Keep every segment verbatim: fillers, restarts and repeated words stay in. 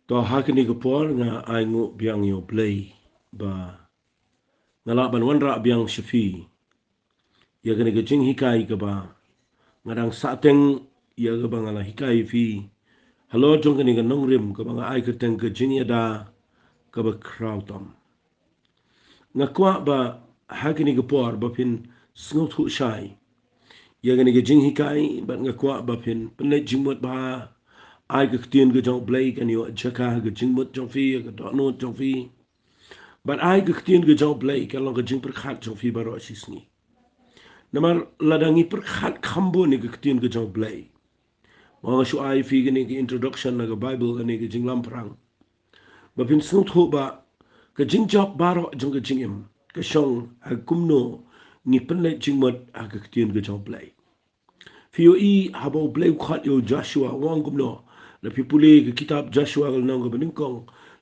To ha kane ka por nga ai nguh biang ïa U Blei ba nga lah ban wanrah biang sha phi ïa kane ka jinghikai kaba nga dang sah teng ïa kaba nga la hikai ïa phi halor jong kane ka nongrim kaba nga ai kyrteng ka jingïada kaba khraw tam. Nga kwah ba ha kane ka por ba phin sngewthuh shai ïa kane ka jinghikai bad nga kwah ba phin pynleit jingmut ba ai ka ktien ka jong U Blei kan ïoh jaka ha ka jingmut jong phi, ha ka dohnud jong phi. Bad ai ka ktien ka jong U Blei kan long ka jingpyrkhat jong phi baroh shisngi. Namar lada ngi pyrkhat kham bun ïa ka ktien ka jong U Blei. Ba nga shu ai phi kane ka introduction na ka Bible, kane ka jinglamphrang, ba phin sngewthuh ba ka jingjop baroh jong ka jingim ka shong ha kumno ngi pynleit jingmut ha ka ktien ka jong U Blei. Phi ïohi haba U Blei u khot ïa u Joshua u ong kumno? Lada phi pule ka kitab Joshua ka lynnong kaba nyngkong,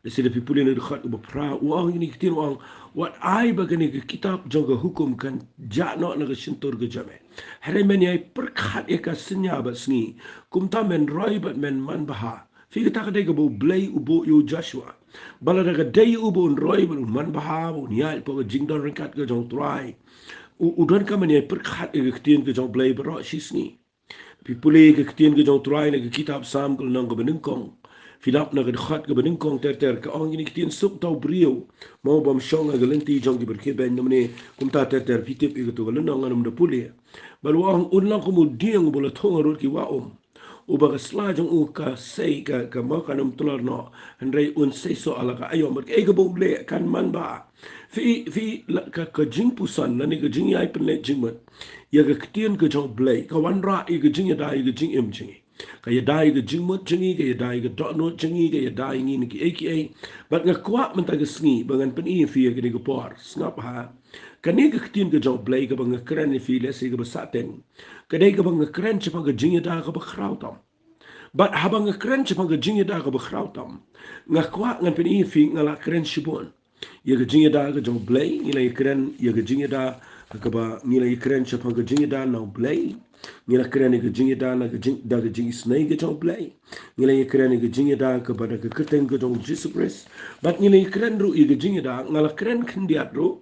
lada phi pule na ka dkhot kaba phra, u ong ïa kane ka ktien, u ong, wat ai ba kane ka kitab jong ka hukum kan jah noh na ka shyntur ka jong me. Hynrei men ïai pyrkhat ïa ka synñia bad sngi, kumta men roi bad men manbha. Phi, kata ka dei kaba U Blei u buh ïa u Joshua. Ba lada ka dei ïa u ba un roi bad un manbha, ba un ïaid hapoh ka jingdon ryngkat ka jong U Trai, u, u donkam ban ïai pyrkhat ïa ka ktien ka jong U Blei baroh shisngi. Phi pule ka ktien ka jong U Trai na ka kitab Salm ka lynnong kaba nyngkong, phi lap na ka dkhot kaba nyngkong ter ter, ka ong ïa kane ka ktien, suk uta u briew mo bym shong ha ka lynti jong ki byrkhiew beiñ. Namar ne kumta ter ter phi tip ïa kato ka lynnong, ngan ym da pule. Bad u ong, un long kum u dieng uba la thung harud ki wah um, uba ka sla jong u ka sei, ka, ka mo kan ym tlor noh, hynrei un sei soh ha la ka aïom, bad kaei kaba u leh kan manbha. Phi, phi, la, ka, ka jingpuson lane ka jingïai pynleit jingmut ïa ka ktien ka jong U Blei ka wanrah ïa ka jingïada ïa ka jingim jong ngi. Ka ïada ïa ka jingmut jong ngi, ka ïada ïa ka dohnud jong ngi, ka ïada ïa ngi na kiei kiei. Bad nga kwah mynta ka sngi ba ngan pyni ïa phi ha kane ka por. Sngap ha kane ka ktien ka jong U Blei kaba nga kren ïa phi lehse kaba sah teng, ka dei kaba nga kren shaphang ka jingïada kaba khraw tam. Bad haba nga kren shaphang ka jingïada kaba khraw tam, nga kwah ngan pyni ïa phi nga la kren shibun ïa ka jingïada ka jong U Blei. Ngi la ïa kren ïa ka jingïada kaba, ngi la ïa kren shaphang ka jingïada na U Blei. Ngi la kren ïa ka jingïada na ka jing, da ka jingisynei ka jong U Blei. Ngi la ïa kren ïa ka jingïada kaba da ka kyrteng ka jong U Jisu Khrist. Bad ngi la ïa kren ruh ïa ka jingïada, nga la kren khyndiat ruh,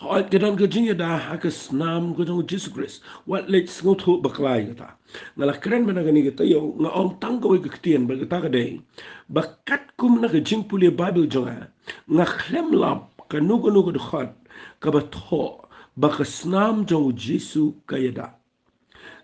hooid, ka don ka jingïada ha ka snam ka jong U Jisu Khrist. Wat leit sngewthuh bakla ïa kata. Nga la kren ba na kane ka taïew nga ong tang kawei ka ktien, bad kata ka dei ba katkum na ka jingpule Baibl jong nga, nga khlem lap kano kano ka dkhot kaba thoh ba ka snam jong U Jisu ka ïada.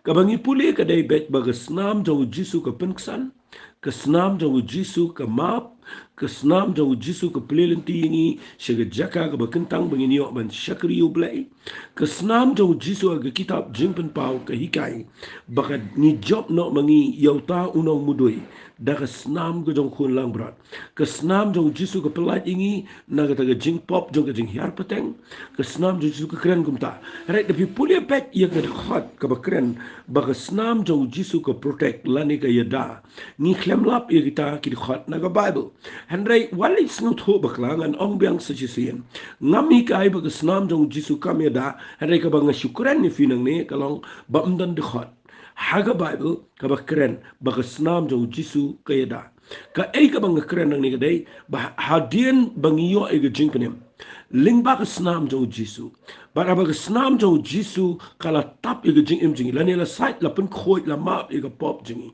Kaba ngi pule ka dei beit ba ka snam jong U Jisu ka pynksan, ka snam jong U Jisu ka map, ka snam jong U Jisu ka plie lynti ïa ngi sha ka jaka kaba kyntang ba ngin ïoh ban shakri ïa U Blei. Ka snam jong U Jisu ha ka kitab Jingpynpaw ka hikai ba ka ngi jop noh ma ngi ïa uta u nongmudui da ka snam ka jong u khun langbrot. Ka snam jong U Jisu ka pyllait ïa ngi na kata ka jingpop jong ka jinghiar pateng. Ka snam jong U Jisu ka kren kumta. Hynrei lada phi pule beit ïa ka dkhot kaba kren ba ka snam jong U Jisu ka protect lane ka ïada, ngi khlem lap ïa kita ki dkhot na ka Baibl. Hynrei wat leit sngewthuh bakla, ngan ong biang sa shisien. Ngam hikai ba ka snam jong U Jisu kam ïada, hynrei kaba nga shu kren ïa phi nangne ka long ba ym don dkhot ha ka Baibl kaba kren ba ka snam jong U Jisu ka ïada. Kaei kaba nga kren nangne ka dei ba hadien ba ngi ïoh ïa ka jingpynim lyngba ka snam jong U Jisu, bad haba ka snam jong U Jisu ka la tap ïa ka jingim jong ngi, lane la sait, la pynkhuid, la map ïa ka pop jong ngi,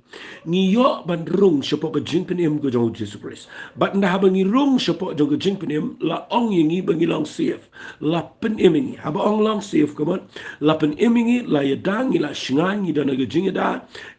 ngi ïoh ban rung shapoh ka jingpynim ka jong U Jisu Khrist. Bad ynda haba ngi rung shapoh jong ka jingpynim, la ong ïa ngi ba ngi long safe, la pynim ïa ngi. Haba ong long safe ka mut la pynim ïa ngi, la ïada ïa ngi, la shngaiñ, ngi don ha ka jingïada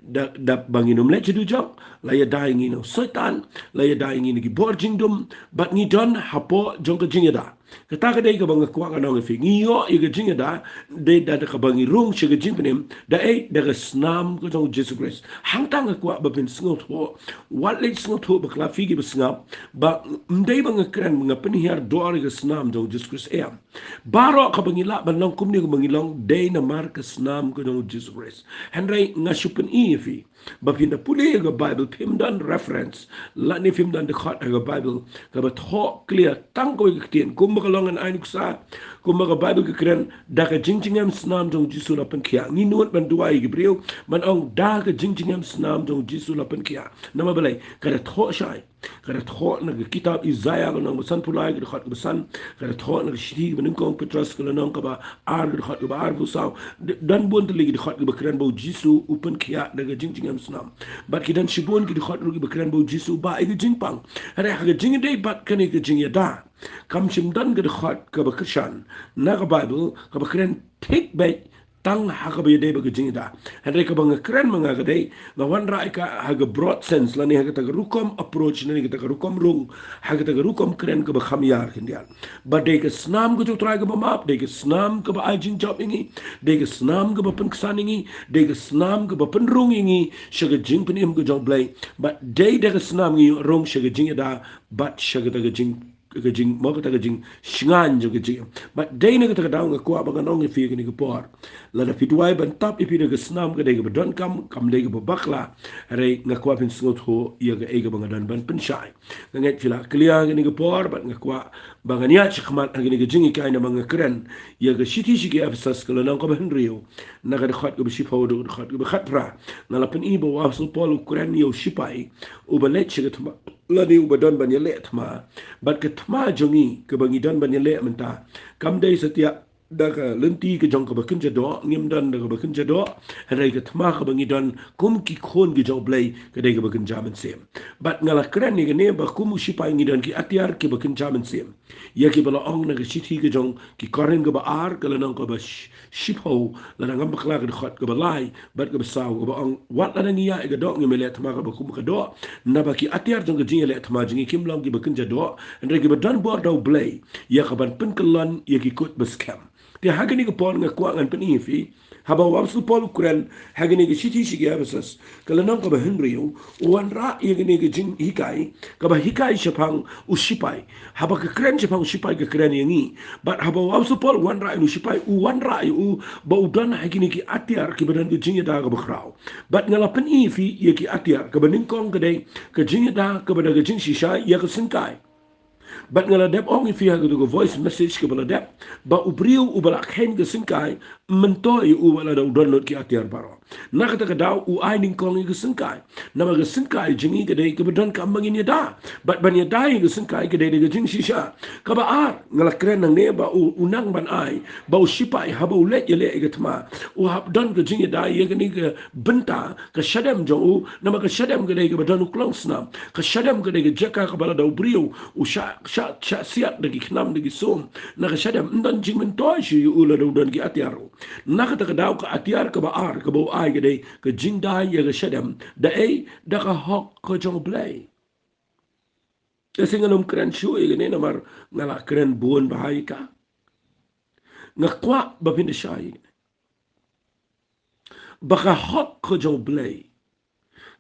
da, da ba ngin ym leit sha dujok, la ïada ïa ngi na u Soitan, la ïada ïa ngi na ki bor jingdum, bad ngi don hapoh jong ka jingïada. Kata ka dei kaba nga kwah ngan ong ïa phi, ngi ïoh ïa ka jingïada dei da, da kaba ngi rung sha ka jingpynim, da ei, da ka snam ka jong U Jisu Khrist. Hangta nga kwah ba phin sngewthuh, wat leit sngewthuh bakla phi kiba sngap ba ym dei ba nga kren ba nga pynhiar dor ïa ka snam jong U Jisu Khrist, em. Baroh kaba ngi lah ban long kumne kumba ngi long dei namar ka snam ka jong U Jisu Khrist. Hynrei nga shu pyni ïa phi ba phin da pule ïa ka Baibl, phim don reference lane phim don dkhot ha ka Baibl kaba thoh clear tang kawei ka ktien, kumba ka long, ngan ai nuksa, kumba ka Baibl ka kren, da ka jingjngem snam jong U Jisu la pynkhiah. Ngi nud ban duwai ïa ki briew ban ong da ka jingjngem snam jong U Jisu la pynkhiah. Namar balei? Ka da thoh shai. Ka da thoh na ka kitab Isaiah ka lynnong ba sanphew lai ka dkhot kaba san. Ka da thoh na ka shithi ba nyngkong Petros ka lynnong kaba ar ka dkhot kaba arphew saw. Don bun tylli ki dkhot kiba kren ba U Jisu u pynkhiah da ka jingjingim snam. Bad ki don shibun ki dkhot ruh kiba kren ba U Jisu u bah ïa ka jingpang. Hynrei ha ka jingïadei bad kane ka jingïada, kam shym don ka dkhot kaba kyrshan na ka Baibl kaba kren thik beit tang ha kaba ïadei bad ka jingïada. Hynrei kaba nga kren ma nga ka dei, nga wanrah ïa ka ha ka broad sense lane ha kata ka rukom approach lane kata ka rukom rung, ha kata ka rukom kren kaba kham ïar khyndiat. Ba dei ka snam ka jong U Trai kaba map, dei ka snam kaba ai jingjop ïa ngi, dei ka snam kaba pynksan ïa ngi, dei ka snam kaba pynrung ïa ngi sha ka jingpynim ka jong U Blei. Bad dei da ka snam ngi rung sha ka jingïada bad sha kata ka jing ka jing, mo, kata ka jingshngaiñ jong ka jingim. Bad dei na kata ka daw nga kwah ba ngan ong ïa phi kane ka por, lada phi duwai ban tap ïa phi da ka snam ka dei kaba donkam, kam dei kaba bakla, hynrei nga kwah phin sngewthuh ïa kaei kaba nga don ban pynshai. Nga ngeit phi la clear kane ka por, bad nga kwah ba ngan ïaid shakhmat ha kane ka jinghikai namar nga kren ïa ka shithi sha ki Ephesus ka lynnong kaba hynriew, na ka dkhot kaba shiphew haduh ka dkhot kaba khatphra. Nga la pyni ba u Apostol Paul u kren ïa u shipai uba leit sha ka thma lane uba don ban ïaleh thma. Bad ka thma jong ngi kaba ngi don ban ïaleh mynta, kam dei satia da ka lynti ka jong kaba kynja doh, ngim don da kaba kynja doh. Hynrei ka thma kaba ngi don kum ki khun ki jong U Blei ka dei kaba kynja mynsiem. Bad nga la kren ïa kane ba kum u shipai ngi don ki atiar kiba kynja mynsiem. Ïa kiba la ong na ka shithi ka jong ki Korinth kaba ar ka lynnong kaba sh- shiphew, lada ngam bakla ka dkhot kaba lai bad kaba saw, kaba ong, wat lada ngi ïaid ïa ka doh ngim ïaleh thma kaba kum ka doh, naba ki atiar jong ka jingïaleh thma jong ngi kim long kiba kynja doh, hynrei kiba don bor da U Blei ïa kaban pynkyllon ïa ki kut ba skhem. Te ha kane ka por nga kwah ngan pyni ïa phi, haba u Apostol Paul u kren ha kane ka shithi sha ki Ephesus ka lynnong kaba hynriew, u wanrah ïa kane ka jinghikai kaba hikai shaphang u shipai. Haba ka kren shaphang u shipai ka kren ïa ngi. Bad haba u Apostol Paul u wanrah ïa u shipai, u wanrah ïa u ba u don ha kine ki atiar kiba don ka jingïada kaba khraw. Bad nga la pyni ïa phi ïa ki atiar. Kaba nyngkong ka dei ka jingïada kaba da ka jingshisha ïa ka syngkai. Bad nga la dep ong ïa phi ha katu ka voice message kaba la dep, ba u briew uba la kheiñ ka syngkai, myntoi ïa u wat lada u don lut ki atiar baroh. Na kata ka daw u ai nyngkong ïa ka syngkai. Namar ka syngkai jong ngi ka dei kaba donkam ba ngin ïada. Bad ban ïada ïa ka syngkai ka dei da ka jingshisha. Kaba ar, nga la kren nangne ba u, u nang ban ai ba u shipai haba u leit ïaleh ïa ka thma, u hap don ka jingïada ïa kane ka bynta, ka shadem jong u. Namar ka shadem ka dei kaba don u klong snam. Ka shadem ka dei ka jaka kaba lada u briew u shah, shah, shah siat da ki khnam da ki sum, na ka shadem ym don jingmyntoi shuh ïa u lada u don ki atiar ruh. Na kata ka daw ka atiar kaba ar kaba u ai ka dei ka jingdai ïa ka shadem. Da ei? Da ka hok ka jong U Blei. Te shisha ngan ym kren shuh ïa kane namar nga la kren bun bha ïa ka. Nga kwah ba phin da shai ïa kane, ba ka hok ka jong U Blei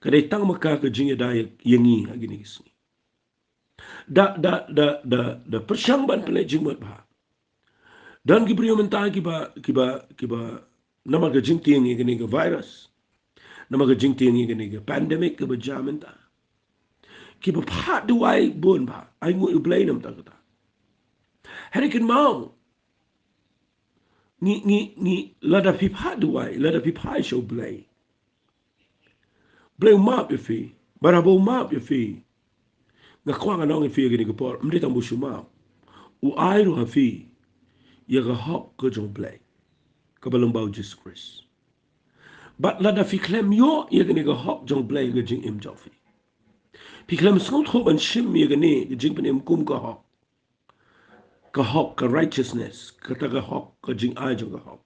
ka dei tang ma ka ka jingïada ïa, ïa ngi ha kine ki sngi. Da, da, da, da, da pyrshang ban pynleit jingmut bha. Don ki briew mynta kiba, kiba, kiba namar ka jingtieng ïa kane ka virus, namar ka jingtieng ïa kane ka pandemic kaba jia mynta, kiba phah duwai bun bha, ai nguh ïa U Blei namar kata. Hynrei kynmaw, ngi, ngi, ngi, lada phi phah duwai, lada phi phai sha U Blei, U Blei u map ïa phi. Bad haba u map ïa phi, nga kwah ngan ong ïa phi ha kane ka por, ym dei tang ba u shu map, u ai ruh ha phi ïa ka hok ka jong U Blei, kaba lyngba U Jisu Khrist. Bad lada phi khlem ïoh ïa kane ka hok jong U Blei ha ka jingim jong phi, phi khlem sngewthuh ban shim ïa kane ka jingpynim kum ka hok, ka hok, ka righteousness, kata ka hok, ka jingai jong ka hok.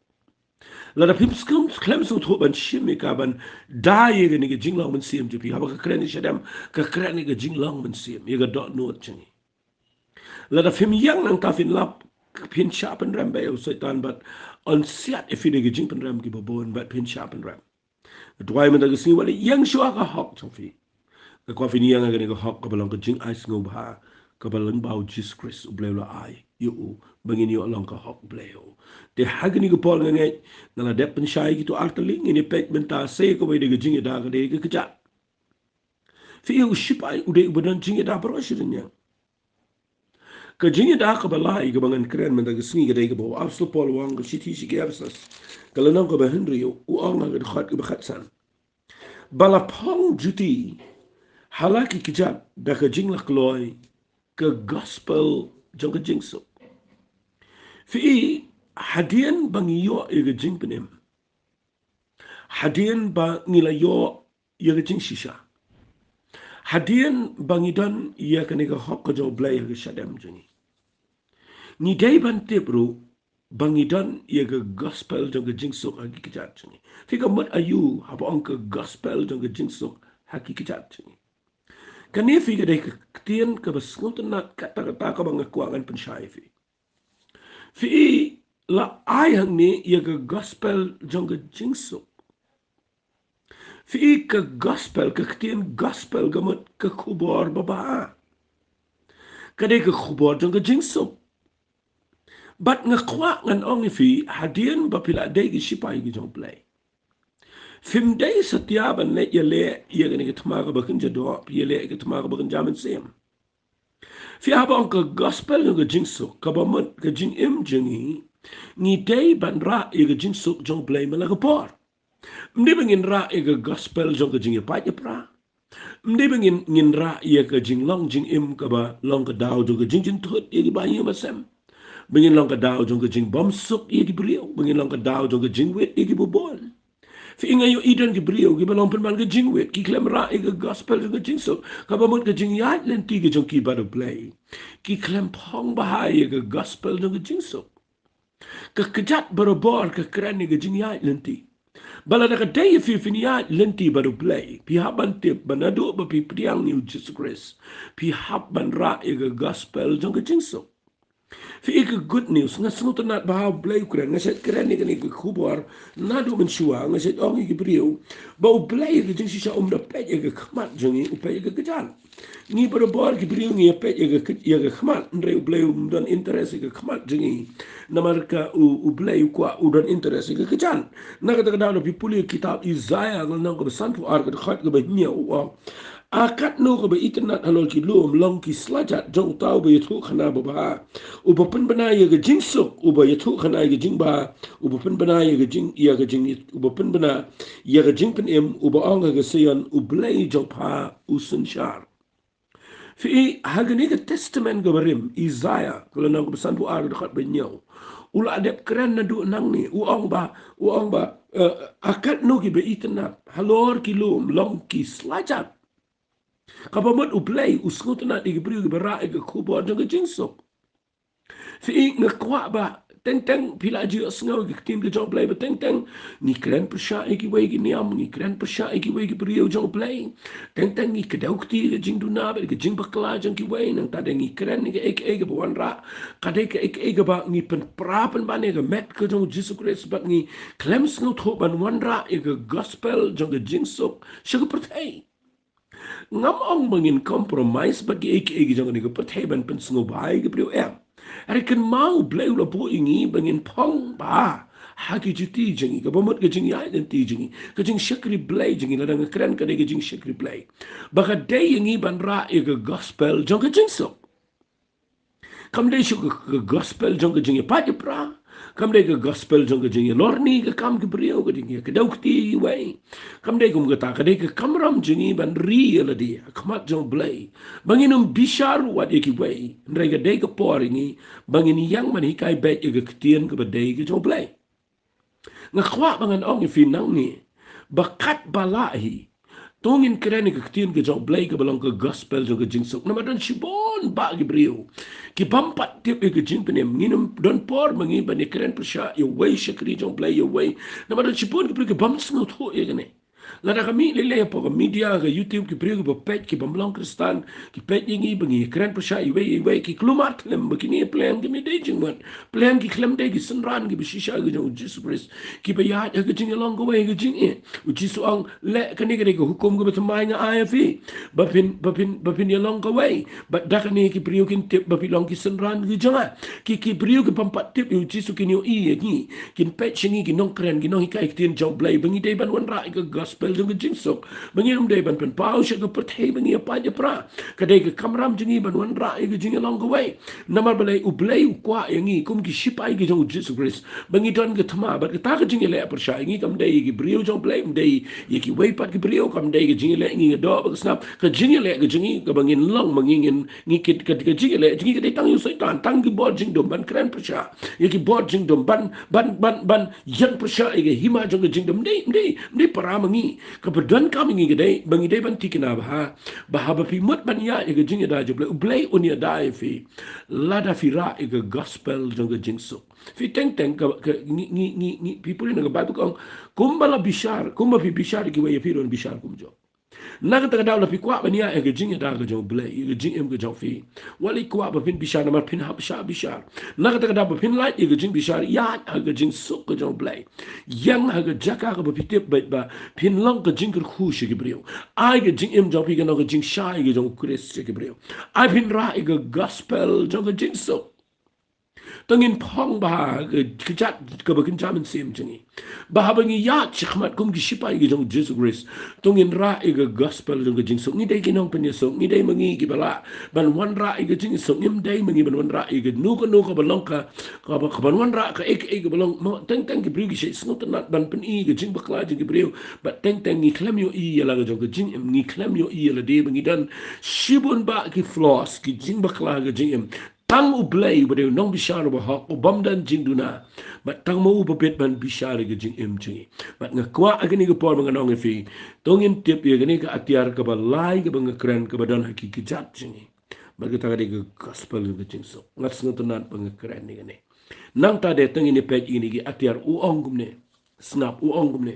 Lada phim sngewthuh, khlem sngewthuh ban shim ïa ka, ban da ïa kane ka jinglong mynsiem jong phi, haba ka kren ïa ka shadem ka kren ïa ka jinglong mynsiem, ïa ka dohnud jong ngi. Lada phim ïeng nangta phin lap, phin shah pynrem bad ïa u Soitan bad un siat ïa phi da ki jingpynrem kiba bun bad phin shah pynrem. Duwai mynta ka sngi, wat leit ïeng shuwa ha ka hok jong phi. Nga kwah phin ïeng ha kane ka hok kaba long ka jingai sngewbha, kaba lyngba U Jisu Khrist U Blei u la ai ïa u, ba ngin ïoh long ka hok U Blei ïa u. Te ha kane ka por nga ngeit nga la dep pynshai kito ar tylli, ngin ïa peit mynta se kawei de ka jingïada ka dei ka kjat. Phi ïa u shipai u dei uba don jingïada baroh shi rynïeng. Ka jingïada kaba lai kaba ngan kren mynta ka sngi ka dei kaba u Apostol Paul u ong ha ka shithi sha ki Ephesus, ka lynnong kaba hynriew, u ong ha ka dkhot kaba khatsan, ba la phong juti Ha la ki kjat da ka jinglakloi ka gospel jong ka jingsuk. Phi i, hadien ba ngi ïoh ïa ka jingpynim, hadien ba ngi la ïoh ïa ka jingshisha, hadien ba ngi don ïa kane ka hok ka jong U Blei ha ka shadem jong ngi, ngi dei ban tip ruh ba ngi don ïa ka gospel jong ka jingsuk ha ki kjat jong ngi. Phi, ka mut aïu haba ong ka gospel jong ka jingsuk ha ki kjat jong ngi? Kane, phi, ka dei ka ktien kaba sngewtynnat katta katta kaba nga kwah ngan pynshai ïa phi. Phi i, la ai hangne ïa ka gospel jong ka jingsuk. Phi i, ka gospel, ka ktien gospel ka mut ka khubor babha. Ka dei ka khubor jong ka jingsuk. Bad nga kwah ngan ong ïa phi, hadien ba phi la dei ki shipai ki jong U Blei, phim dei satia ban leit ïaleh ïa kane ka thma kaba kynja doh, ïaleh ïa ka thma kaba kynja mynsiem. Phi, haba ong ka gospel jong ka jingsuk, kaba mut ka jingim jong ngi, ngi dei ban rah ïa ka jingsuk jong U Blei man la ka por. Ym dei ba ngin rah ïa ka gospel jong ka jingïapait ïapra. Ym dei ba ngin, ngin rah ïa ka jinglong jingim kaba long ka daw jong ka jingjynthut ïa ki bahaïing basem, ba ngin long ka daw jong ka jingbymsuk ïa ki briew, ba ngin long ka daw jong ka jingwit ïa ki babun. Phi i, nga ïohi don ki briew kiba long pynban ka jingwit, ki khlem rah ïa ka gospel jong ka jingsuk, kaba mut ka jingïaid lynti ka jong ki bad U Blei. Ki khlem phong bha ïa ka gospel jong ka jingsuk. Ka kjat barabor ka kren ïa ka jingïaid lynti. Ba lada ka dei ïa phi phin ïaid lynti bad U Blei, phi hap ban tip ba naduh ba phi pdiang ïa U Jisu Khrist, phi hap ban rah ïa ka gospel jong ka jingsuk. Phi i, ka good news, nga sngewtynnat ba ha U Blei u kren, nga shait kren ïa kane ka khubor naduh mynshuwa, nga shait ong ïa ki briew ba U Blei ha ka jingshisha um da peit ïa ka khmat jong ngi, u peit ïa ka kjat. Ngi barabor ki briew ngi ïa peit ïa ka, ïa ka khmat, hynrei U Blei um don interest ïa ka khmat jong ngi. Namar ka U, U Blei u kwah, u don interest ïa ka kjat. Na kata ka daw, lada phi pule kitab Isaiah, ka lynnong kaba sanphew ar, ka dkhot kaba hynñiew, u ong: A katno kaba itynnat halor ki lum long ki slajat jong uta uba ïathuhkhana babha, uba pynbna ïa ka jingsuk, uba ïathuhkhana ïa ka jingbha, uba pynbna ïa ka jing, ïa ka jing, uba pynbna ïa ka jingpynim, uba ong ha ka Sion, U Blei jong pha u synshar. Phi i, ha kane ka Testament kaba rim, Isaiah, ka lynnong kaba sanphew ar, ka dkhot ba hynñiew, u la dep kren naduh nangne, u ong ba, u ong ba, eh, a katno kiba itynnat halor ki lum long ki slajat. Kaba mut U Blei u sngewtynnat ïa ki briew kiba rah ïa ka khubor jong ka jingsuk. Phi i, nga kwah ba teng teng phi la ju ïohsngew ïa ka ktien ka jong U Blei ba teng teng ngi kren pyrshah ïa kiwei ki niam, ngi kren pyrshah ïa kiwei ki briew jong U Blei. Teng teng ngi kdew kti ïa ka jingduna bad ïa ka jingbakla jong kiwei, nangta de ngi kren ïa kaei kaei kaba wanrah, ka dei kaei kaei kaba ngi pynpra pynban ïa ka met ka jong U Jisu Khrist, bad ngi khlem sngewthuh ban wanrah ïa ka gospel jong ka jingsuk sha ka pyrthei. Ngam ong ba ngin compromise bad kiei kiei ki jong kane ka pyrthei ban pynsngewbha ïa ki briew, em. Hynrei kynmaw, U Blei u la buh ïa ngi ba ngin phong bha ha ki juti jong ngi, kaba mut ka jingïaid lynti jong ngi, ka jingshakri Blei jong ngi, lada nga kren ka dei ka jingshakri Blei, ba ka dei ïa ngi ban rah ïa ka gospel jong ka jingsuk. Kam dei shuh ka, ka gospel jong ka jingïapait ïapra. Kam dei ka gospel jong ka jingïalorni ka kam ki briew, ka jingïakdew kti ïa kiwei. Kam dei kum kata, ka dei ka kamram jong ngi ban ri ïa lade ha khmat jong U Blei, ba ngin ym bishar wat ïa kiwei. Hynrei ka dei ka por ïa ngi ba ngin ïeng ban hikai beit ïa ka ktien kaba dei ka jong U Blei. Nga kwah ba ngan ong ïa phi nangne ba katba lah hi, to ngin kren ïa ka ktien ka jong U Blei kaba long ka gospel jong ka jingsuk. Namar don shibun bah ki briew ki bym pat tip ïa ka jingpynim. Ngin ym don por ma ngi ban ïakren pyrshah ïa uwei shakri jong U Blei ïa uwei, namar don shibun ki briew ki bym sngewthuh ïa kane. Lada ka mih lei lei hapoh ka media, ka YouTube, ki briew kiba peit, ki bym long Khristan, ki peit ïa ngi ba ngi kren pyrshah iwei iwei, ki kulmar khlem ba kine plan ki mih dei jingmut. Plan ki khlem dei ki synran kiba shisha ki jong U Jisu Khrist, kiba ïaid ha ka jingïalong kawei ha ka jingïeit. U Jisu ong, leh kane ka dei ka hukum kaba thymmai nga ai ïa phi, ba phin, ba phin, ba phin ïalong kawei. Bad da kane ki briew kin tip ba phi long ki synran ki jong nga. Ki, ki briew ki bym pat tip ïa U Jisu kin ïohi ïa ngi, kin peit sha ngi ki nongkren, ki nonghikai ktien jong U Blei, ba ngi dei ban wanrah ïa ka gospel gospel jong ka jingsuk. Ba ngin ym dei ban pynpaw sha ka pyrthei ba ngi ïa pait ïa pra. Ka dei ka kamram jong ngi ban wanrah ïa ka jingïalong kawei. Namar balei U Blei u kwah ïa ngi kum ki shipai ki jong U Jisu Khrist ba ngi don ka thma bad kata ka jingïaleh pyrshah ïa ngi kam dei ïa ki briew jong U Blei, ym dei ïa kiwei pat ki briew, kam dei ka jingïaleh ngi nga doh bad ka snap. Ka jingïaleh ka jong ngi kaba ngin long ma ngi ngin ngi kit ka, ka jingïaleh jong ngi ka dei tang ïa u Soitan, tang ki bor jingdum ban kren pyrshah ïa ki bor jingdum, ban ban ban ban ïeng pyrshah ïa ka hima jong ka jingdum. Ym dei, ym dei, ym dei para ma ngi. Kaba donkam ïa ngi ka dei ba ngi dei ban thikna ba ha, ba haba phi mut ban ïaid ïa ka jingïada jong U Blei, U Blei un ïada ïa phi lada phi rah ïa ka gospel jong ka jingsuk. Phi teng teng ka, ka ngi ngi ngi ngi phi pule na ka Baibl ka ong, kumba la bishar, kumba phi bishar ïa kiwei, ïa phi ruh un bishar kumjuh. Na kata ka daw la phi kwah ban ïaid ïa ka jingïada ka jong U Blei, ïa ka jingim ka jong phi, wat leit kwah ba phin bishar namar phin hap shah bishar. Na kata ka daw ba phin lait ïa ka jingbishar, ïaid ha ka jingsuk ka jong U Blei. Ïeng ha ka jaka kaba phi tip beit ba phin long ka jingkyrkhu sha ki briew. Ai ka jingim jong phi kan long ka jingshai ka jong U Khrist sha ki briew. Ai phin rah ïa ka gospel jong ka jingsuk. To ngin phong ba ha ka kjat kaba kynja mynsiem jong ngi, ba haba ngi ïaid shakhmat kum ki shipai ki jong U Jisu Khrist, to ngin rah ïa ka gospel jong ka jingsuk. Ngi dei ki nongpynïasuk, ngi dei ma ngi kiba lah ban wanrah ïa ka jingsuk. Ngim dei ma ngi ban wanrah ïa kano kano kaba long ka, kaba, kaban wanrah kaei kaei kaba long. Mo, teng teng ki briew ki shait sngewtynnat ban pyni ka jingbakla jong ki briew. Bad teng teng ngi khlem ïohi ïa la ka jong ka jingim, ngi khlem ïohi ïa lade ba ngi don shibun bah ki flaws, ki jingbakla ka jingim. Tang U Blei uba dei u nongbishar uba hok, u bym don jingduna. Bad tang ma u ba bit ban bishar ïa ka jingim jong ngi. Bad nga kwah ha kane ka por ba ngan ong ïa phi, to ngin tip ïa kane ka atiar kaba lai kaba nga kren kaba don ha ki kjat jong ngi. Bad kata ka dei ka gospel ka jingsuk. Nga sngewtynnat ba nga kren ïa kane. Nangta de to ngin ïa peit ïa kine ki atiar. U ong kumne. Sngap, u ong kumne.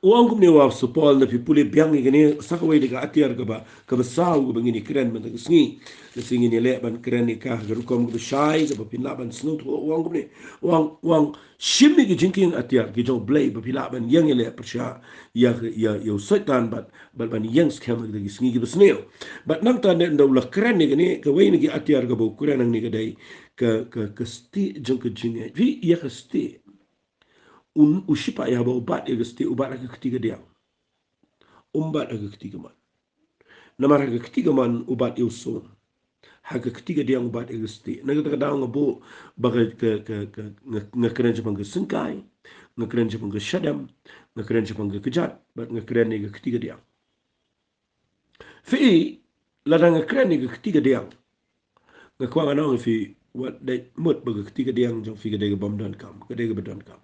U ong kumne u Apostol Paul, lada phi pule biang ïa kane sa kawei de ka atiar kaba, kaba saw kaba ngin ïa kren mynta ka sngi. Lada ngin ïa leh ban kren ïa ka ha ka rukom kaba shai kaba phin lah ban sngewthuh. U ong kumne. U ong, u ong shim ïa ki jingkieng atiar ki jong U Blei ba phi lah ban ïeng ïaleh pyrshah ïa, ïa, ïa u Soitan bad, bad ban ïeng skhem ha kita ki sngi kiba sniew. Bad nangta de ynda u la kren ïa kane, kawei na ki atiar kaba u kren hangne ka dei ka, ka, ka stieh jong ka jingngeit. Phi, ïa ka stieh. Un, u shipai haba u bat ïa ka stieh, u bat ha ka kti kadiang. Um bat ha ka kti kamon. Namar ha ka kti kamon u bat ïa u sum. Ha ka kti kadiang u bat ïa ka stieh. Na kata ka daw nga buh ba ka, ka, ka, ka, nga, nga kren shaphang ka syngkai, nga kren shaphang ka shadem, nga kren shaphang ka kjat, bad nga kren ïa ka kti kadiang. Phi, lada nga kren ïa ka kti kadiang, nga kwah ngan ong ïa phi, wat dei mut ba ka kti kadiang jong phi ka dei kaba ym donkam, ka dei kaba donkam.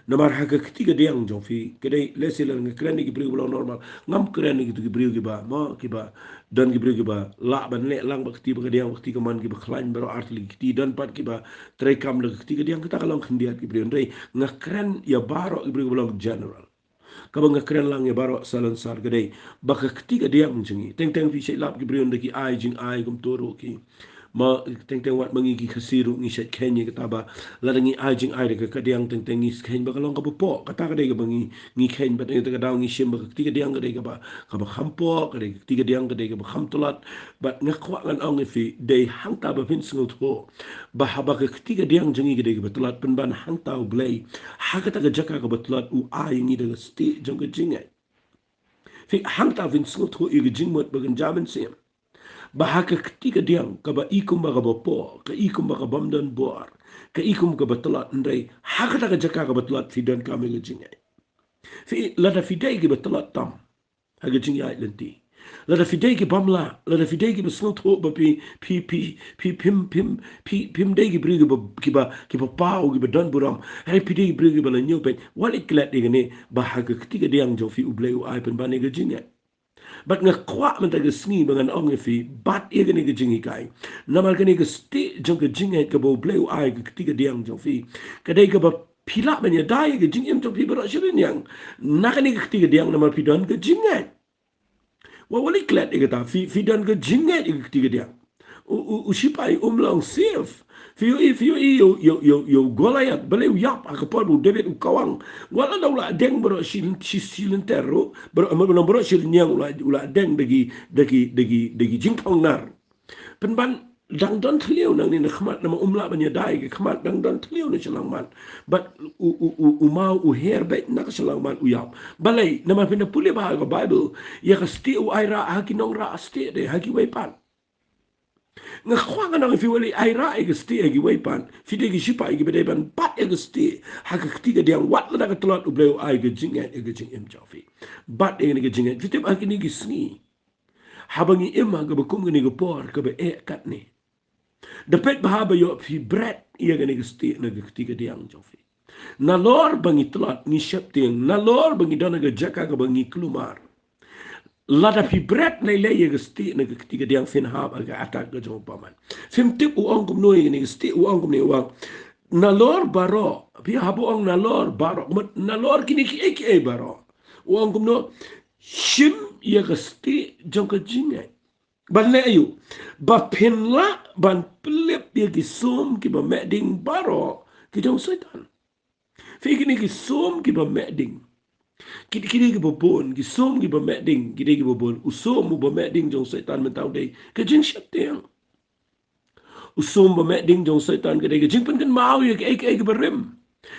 Namar ha ka kti kadiang jong phi ka dei, lehse lada nga kren ïa ki briew ba long normal, ngam kren ïa ki briew kiba, mo, kiba, don ki briew kiba lah ban leh lang bad kti ba kadiang, bad kti kamon, kiba khlaiñ baroh artylli ki kti, don pat kiba treikam da ka kti kadiang, kata ka long khyndiat ki briew. Hynrei nga kren ïa baroh ki briew kiba long general. Kaba nga kren lang ïa baroh salonsar ka dei ba ka kti kadiang jong ngi. Teng teng phi shait lap ki briew da ki ai jingai kumto ruh ki. Ma teng teng wat ma ngi ki Khasi ruh ngi shait kheiñ ïa kata ba lada ngi ai jingai da ka kadiang teng teng ngi kheiñ ba ka long kaba poh. Kata ka dei kaba ngi, ngi kheiñ bad ïa kata ka daw ngi shim ba ka kti kadiang ka dei kaba, kaba kham poh, ka dei ka kti kadiang ka dei kaba kham tlot. Bad nga kwah ngan ong ïa phi, dei hangta ba phin sngewthuh ba haba ka kti kadiang jong ngi ka dei kaba tlot, pynban hangta U Blei ha kata ka jaka kaba tlot u ai ïa ngi da ka stieh jong ka jingngeit. Phi, hangta phin sngewthuh ïa ka jingmut ba kynja mynsiem. Ba ha ka kti kadiang kaba i kumba kaba poh, ka i kumba kaba ym don bor, ka i kum kaba tlot, hynrei ha kata ka jaka kaba tlot phi donkam ïa ka jingngeit. Phi, lada phi dei kiba tlot tam ha ka jingïaid lynti, lada phi dei ki bym lah, lada phi dei kiba sngewthuh ba phi, phi, phi, phi, phim, phim, phi, phim dei ki briew kiba, kiba, kiba paw, kiba don burom. Hynrei phi dei ki briew kiba la ñiewpeit. Wat leit klet ïa kane ba ha ka kti kadiang jong phi U Blei u ai pynban ïa ka jingngeit. Bad nga kwah mynta ka sngi ba ngan ong ïa phi, bat ïa kane ka jinghikai. Namar kane ka stieh jong ka jingngeit kaba U Blei u ai ka kti kadiang jong phi, ka dei kaba phi lah ban ïada ïa ka jingim jong phi baroh shi rynïeng na kane ka kti kadiang namar phi don ka jingngeit. Wat, wat leit klet ïa kata, phi, phi don ka jingngeit ïa ka kti kadiang. U, u, u shipai um long safe. Phi ïohi, phi ïohi ïa u, ïa u, ïa u, ïa u Goliath, balei u ïap ha ka por ba u David u kawang. Wat lada u la deng baroh shi, shi, shi lynter ruh, baroh, em, baroh shi rynïeng u la, u la deng da ki, da ki, da ki, da ki jingthong nar. Pynban dang don thliew nangne na khmat, namar um lah ban ïada ïa ka khmat, dang don thliew na shyllangmat. Bad u, u, u, u maw u her beit na ka shyllangmat u ïap. Balei? Namar phin da pule bha ka Baibl, ïa ka stieh u ai rah ha ki nongrah stieh de, ha kiwei pat. Nga kwah ngan ong ïa phi, balei ai rah ïa ka stieh ha kiwei pat? Phi dei ki shipai kiba dei ban bat ïa ka stieh ha ka kti kadiang, wat lada ka tlot, U Blei u ai ka jingngeit ïa ka jingim jong phi. Bat ïa kane ka jingngeit. Phi tip, ha kine ki sngi, haba ngi im ha kaba kum kane ka por kaba eh katne, da peit bha ba ïoh phi bret ïa kane ka stieh na ka kti kadiang jong phi. Nalor ba ngi tlot, ngi sheptieng, nalor ba ngi don ha ka jaka kaba ngi kulmar, lada phi bret lei lei ïa ka stieh na ka kti kadiang, phin hap ha ka attack ka jong u bymman. Phim tip u ong kumno ïa kane ka stieh, u ong kumne, u ong, nalor baroh, phi hap, u ong nalor baroh, mut nalor kine kiei kiei baroh. U ong kumno? Shim ïa ka stieh jong ka jingngeit. Ban leh aïu? Ba phin lah ban pynlip ïa ki sum kiba meh ding baroh ki jong Soitan. Phi, kine ki sum kiba meh ding, ki, kine kiba bun, ki sum kiba meh ding, kine kiba bun. U sum uba meh ding jong Soitan mynta u dei ka jingsheptieng. U sum ba meh ding jong Soitan ka dei ka jingpynkynmaw ïa kiei kiei kiba rim.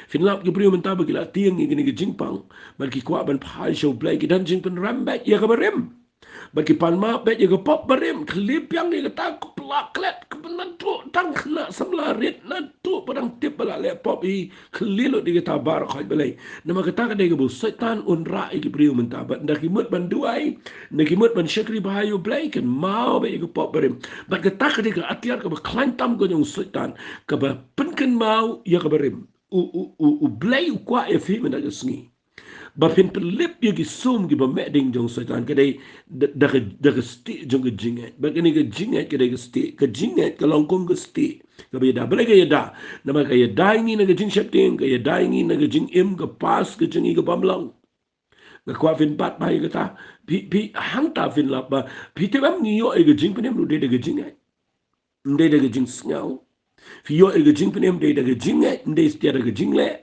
Phin lap ki briew mynta ba ki la tieng ïa kine ki jingpang, bad ki kwah ban phai sha U Blei, ki don jingpynrem beit ïa kaba rim. Bad ki pan map beit ïa ka pop barim, khlieh biang ïa kata, ka pla klet, ka pynnaduh tang khynnah samla rit, naduh ba dang tip ba la leh pop hi, khlieh lut ïa kata baroh khoit balei. Namar kata ka dei kaba u Soitan un rah ïa ki briew mynta, bad ynda ki mut ban duwai, ynda ki mut ban shakri bha ïa U Blei, kynmaw beit ïa ka pop barim. Bad kata ka dei ka atiar kaba khlaiñ tam ka jong u Soitan, kaba pynkynmaw ïa kaba rim. U, u, u, U Blei u kwah ïa phi mynta ka sngi ba phin pynlip ïa ki sum kiba meh ding jong Soitan, ka dei da, da ka, da ka stieh jong ka jingngeit. Bad kane ka jingngeit ka dei ka stieh, ka jingngeit ka long kum ka stieh kaba ïada. Balei ka ïada? Namar ka ïada ïa ngi na ka jingsheptieng, ka ïada ïa ngi na ka jingim, ka past ka jong ngi kaba ym long. Nga kwah phin bat bha ïa kata. Phi, phi hangta phin lap ba phi tip em, ngi ïoh ïa ka jingpynim ruh dei da ka jingngeit, ym dei da ka jingsngew. Phi ïoh ïa ka jingpynim dei da ka jingngeit, ym dei satia da ka jingleh.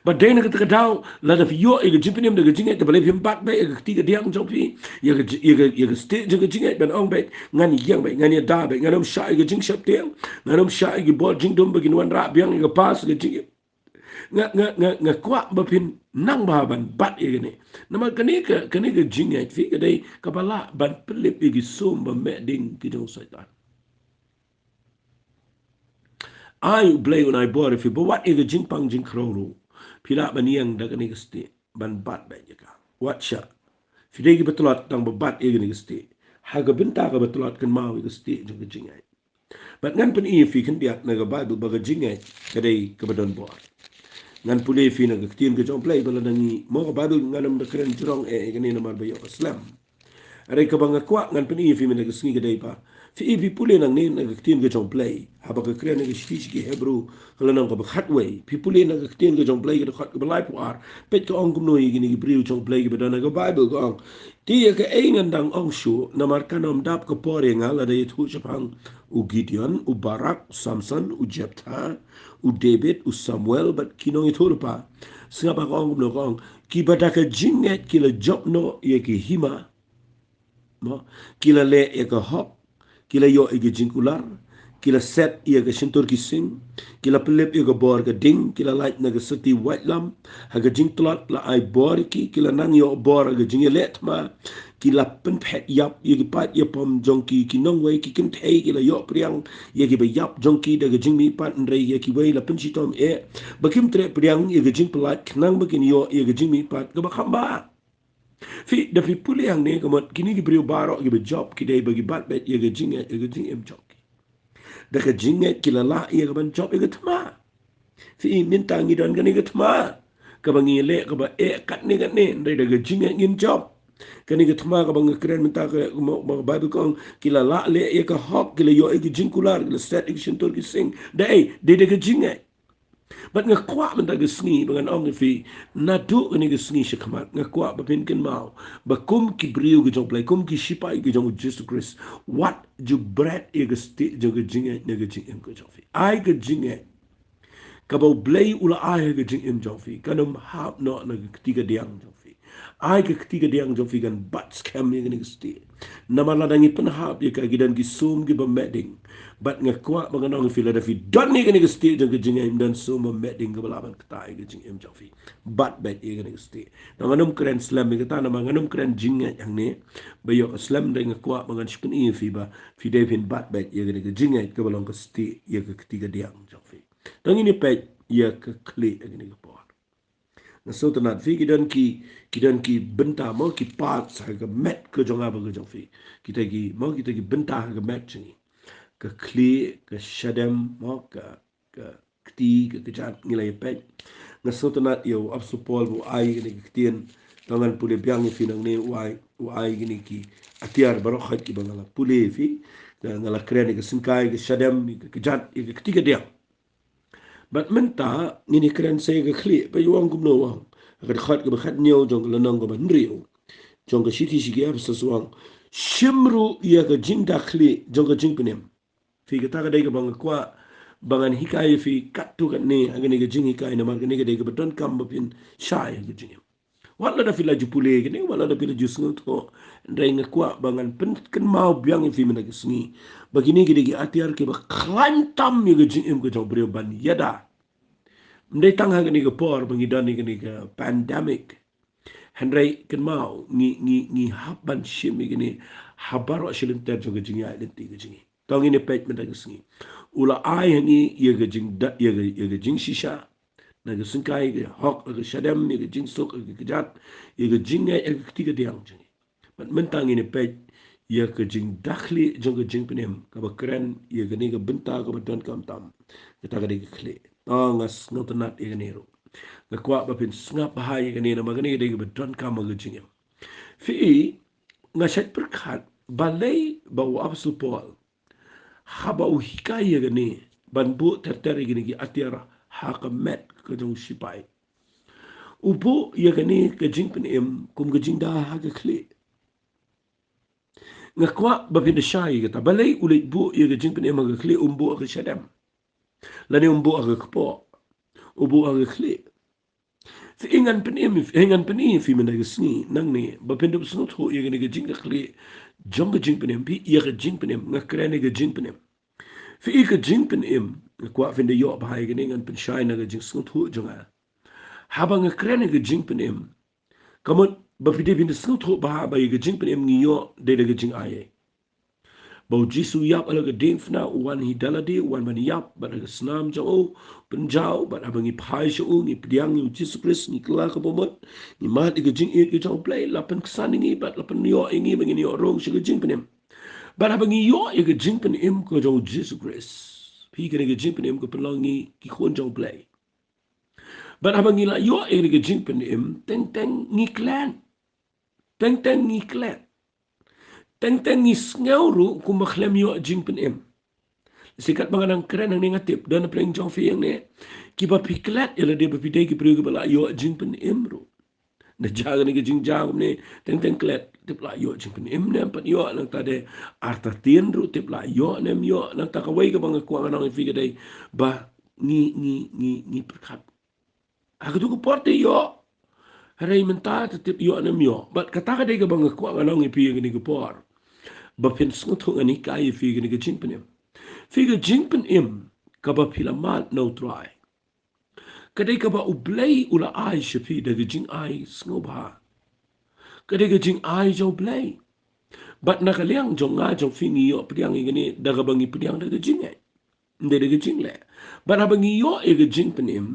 Bad dei na kata ka daw, lada phi ïoh ïa ka jingpynim da ka jingngeit, te balei phim bat beit ïa ka kti kadiang jong phi, ïa ka ji-, ïa ka, ïa ka stieh jong ka jingngeit, ban ong beit, ngan ïeng beit, ngan ïada beit, ngan ym shah ïa ka jingsheptieng, ngan ym shah ïa ki bor jingdum ba kin wanrah biang ïa ka past ka jingim. Nga, nga, nga, nga kwah ba phin nang bha ban bat ïa kane. Namar kane ka, kane ka jingngeit phi ka dei kaba lah ban pynlip ïa ki sum ba meh ding ki jong Soitan. Ai U Blei un ai bor ïa phi ba wat ïa ka jingpang jingkhrew ruh phi lah ban ïeng da kane ka stieh ban bat beit ïa ka. Wat shah. Phi dei kiba tlot, tang ba bat ïa kane ka stieh. Ha ka bynta kaba tlot, kynmaw ïa ka stieh jong ka jingngeit. Bad ngan pyni ïa phi khyndiat na ka Baibl ba ka jingngeit ka dei kaba don bor. Ngan pule ïa phi na ka ktien ka jong U Blei, ba lada ngi mo ka Baibl, ngan ym da kren jrong eh ïa kane namar ba ïoh ka slem. Hynrei kaba nga kwah ngan pyni ïa phi mynta ka sngi ka dei ba phi, phi pule nangne na ka ktien ka jong U Blei, haba ka kren na ka shithi sha ki Hebru, ka lynnong kaba khatwei. Phi pule na ka ktien ka jong U Blei, ka dkhot kaba laiphew ar. Peit ka ong kumno ïa kine ki briew jong U Blei kiba don ha ka Baibl, ka ong, te ïa kaei ngan dang ong shuh, namar kan ym dap ka por ïa nga lada ïathuh shaphang u Gideon, u Barak, u Samson, u Jephtha, u David, u Samuel, bad ki nongïathuhlypa. Sngap ba ka ong kumno, ka ong, kiba da ka jingngeit ki la jop noh ïa ki hima. Mo, ki la leh ïa ka hok, ki la ïoh ïa ka jingkular, ki la set ïa ka shyntur ki sing, ki la pynlip ïa ka bor ka ding, ki la lait na ka syrti waitlam, ha ka jingtlot la ai bor ïa ki, ki la nang ïoh bor ha ka jingïaleh thma, ki la pynphet ïap ïa ki paid ïapom jong ki, ki nongwei, ki kynthei, ki la ïoh pdiang ïa kiba ïap jong ki da ka jingmihpat, hynrei ïa kiwei la pynshitom eh ba kim treh pdiang ïa ka jingpyllait, khnang ba kin ïoh ïa ka jingmihpat kaba kham bha. Phi, da phi pule hangne ka mut kine ki briew baroh kiba jop ki dei ba ki bat beit ïa ka jingngeit, ïa ka jingim jong ki. Da ka jingngeit ki la lah ïa ka ban jop ïa ka thma. Phi, mynta ngi don kane ka thma kaba ngi leh kaba eh katne katne, hynrei da ka jingngeit ngin jop. Kane ka thma kaba nga kren mynta ka, mo, mo, Baibl ka ong ki la lah leh ïa ka hok, ki la ïoh ïa ka jingkular, ki la set ïa ka shyntur ki sing. Da ei? Dei da ka jingngeit. Bad nga kwah mynta ka sngi ba ngan ong ïa phi, naduh kane ka sngi shakhmat, nga kwah ba phin kynmaw ba kum ki briew ki jong U Blei, kum ki shipai ki jong U Jisu Khrist, wat ju bret ïa ka stieh jong ka jingngeit na ka jingim ka jong phi. Ai ka jingngeit kaba U Blei u la ai ha ka jingim jong phi, kan ym hap noh na ka kti kadiang jong phi. Ai ka kti ka diang jong phi kan bat skhem ïa kane ka stieh. Namar lada ngi pynhap ïa ka, ki don ki sum kiba met ding. Bad nga kwah ba ngan ong ïa phi, lada phi don ïa kane ka stieh jong ka jingngeit, ym don sum ba met ding kaba lah ban kta ïa ka jingim jong phi. Bat beit ïa kane ka stieh. Namar ngan ym kren slem ïa kata, namar ngan ym kren jingngeit hangne. Ba ïoh ka slem, hynrei nga kwah ba ngan shu pyni ïa phi ba phi dei phin bat beit ïa kane ka jingngeit kaba long ka stieh ïa ka kti ka diang jong phi. Tang ïa kane peit ïa ka khlieh ïa kane ka por. Nga sngewtynnat, phi, ki don ki, ki don ki bynta mo, ki parts ha ka met ka jong nga bad ka jong phi. Kita ki mo, kita ki bynta ha ka met jong ngi. Ka khlieh, ka shadem mo, ka, ka kti, ka kjat, ngi la ïa peit. Nga sngewtynnat ïa u Apostol Paul ba u ai kane ka ktien. To ngan pule biang ïa phi nangne, u ai, u ai kine ki atiar baroh khoit kiba nga la pule ïa phi. Nga, nga la kren ïa ka syngkai, ka shadem, ïa ka kjat, ïa ka kti ka diang. Bad mynta ngin ïa kren sa ïa ka khlieh, ba ïa u ong kumno u ong. Ha ka dkhot kaba khathynñiew jong ka lynnong kaba hynriew jong ka shithi sha ki Ephesus, u ong: Shim ruh ïa ka jingdakhlieh jong ka jingpynim. Phi, kata ka dei kaba nga kwah ba ngan hikai ïa phi katto katne ha kane ka jinghikai, namar kane ka dei kaba donkam ba phin shai ha ka jingim. Wat lada phi la ju pule kane, wat lada phi la ju sngewthuh, hynrei nga kwah ba ngan pynkynmaw biang ïa phi mynta ka sngi ba kine ki dei ki atiar kiba khlaiñ tam ïa ka jingim ka jong u briew ban ïada. Ym dei tang ha kane ka por ba ngi don ïa kane ka pandemic, hynrei kynmaw, ngi, ngi, ngi hap ban shim ïa kine ha baroh shi lynter jong ka jingïaid lynti ka jong ngi. To ngin ïa peit mynta ka sngi. U la ai ha ngi ïa ka jingda, ïa ka, ïa ka jingshisha na ka syngkai, ka hok, ka shadem, ïa ka jingsuk, ka kjat, ïa ka jingngeit, ïa ka kti ka diang jong ngi. Bad mynta ngin ïa peit ïa ka jingdakhlieh jong ka jingpynim, kaba kren ïa kane ka bynta kaba donkam tam. Kata ka dei ka khlieh. To nga sngewtynnat ïa kane ruh. Nga kwah ba phin sngap bha ïa kane, namar kane ka dei kaba donkam ha ka jingim. Phi, nga shait pyrkhat balei ba u Apostol Paul, haba u hikai ïa kane, ban buh ter ter ïa kine ki atiar ha ka met ka jong u shipai, u buh ïa kane ka jingpynim kum ka jingda ha ka khlieh. Nga kwah ba phin da shai ïa kata, balei u leit buh ïa ka jingpynim ha ka khlieh, um buh ha ka shadem, lane um buh ha ka kpoh, u buh ha ka khlieh. Phi, ngan pyni, ngan pyni ïa phi mynta ka sngi nangne ba phin da sngewthuh ïa kane ka jingdakhlieh jong ka jingpynim. Phi, ïa ka jingpynim, nga kren ïa ka jingpynim. Phi, ïa ka jingpynim, nga kwah phin da ïoh bha ïa kane, ngan pynshai na ka jingsngewthuh jong nga. Haba nga kren ïa ka jingpynim, ka mut ba phi dei phin da sngewthuh bha ba ïa ka jingpynim ngi ïoh dei da ka jingai. Ba u Jisu u ïap ha la ka diengphna, u wan hi da lade, u wan ban ïap, bad ha ka snam jong u, pynjaw, bad haba ngi phai sha u, ngi pdiang ïa u Jisu Khrist, ngi kylla ka bamut, ngi mad ïa ka jingïeit ka jong u Blei, la pynksan ïa ngi, bad la pynïoh ïa ngi ba ngin ïoh rung sha ka jingpynim. Bad haba ngi ïoh ïa ka jingpynim ka jong u Jisu Khrist, phi, kane ka jingpynim ka pynlong ngi ki khun jong u Blei. Bad haba ngi la ïoh ïa kane ka jingpynim, teng teng ngi klet. Teng teng ngi klet. Teng teng ngi sngew ruh kumba khlem ïoh jingpynim. Lehse katba nga dang kren hangne, nga tip don na pdeng jong phi hangne kiba phi klet ïa lade ba phi dei ki briew kiba la ïoh jingpynim ruh. Na jia kane ka jingjia kumne, teng teng klet, tip la ïoh jingpynim ne ym pat ïoh, nangta de artatien ruh tip la ïoh ne ym ïoh. Nangta kawei kaba nga kwah ngan ong ïa phi ka dei ba ngi, ngi, ngi, ngi pyrkhat ha kato ka por te ïoh, hynrei mynta te tip ïoh ne ym ïoh. Bad kata ka dei kaba nga kwah ngan ong ïa phi ha kane ka por, ba phin sngewthuh, ngan hikai ïa phi kane ka jingpynim. Phi, ka jingpynim kaba phi la mad na u Trai, ka dei kaba u Blei u la ai sha phi da ka jingai sngewbha. Ka dei ka jingai jong u Blei. Bad na ka liang jong nga jong phi, ngi ïoh pdiang ïa kane da kaba ngi pdiang da ka jingngeit, ym dei da ka jingleh. Bad haba ngi ïoh ïa ka jingpynim,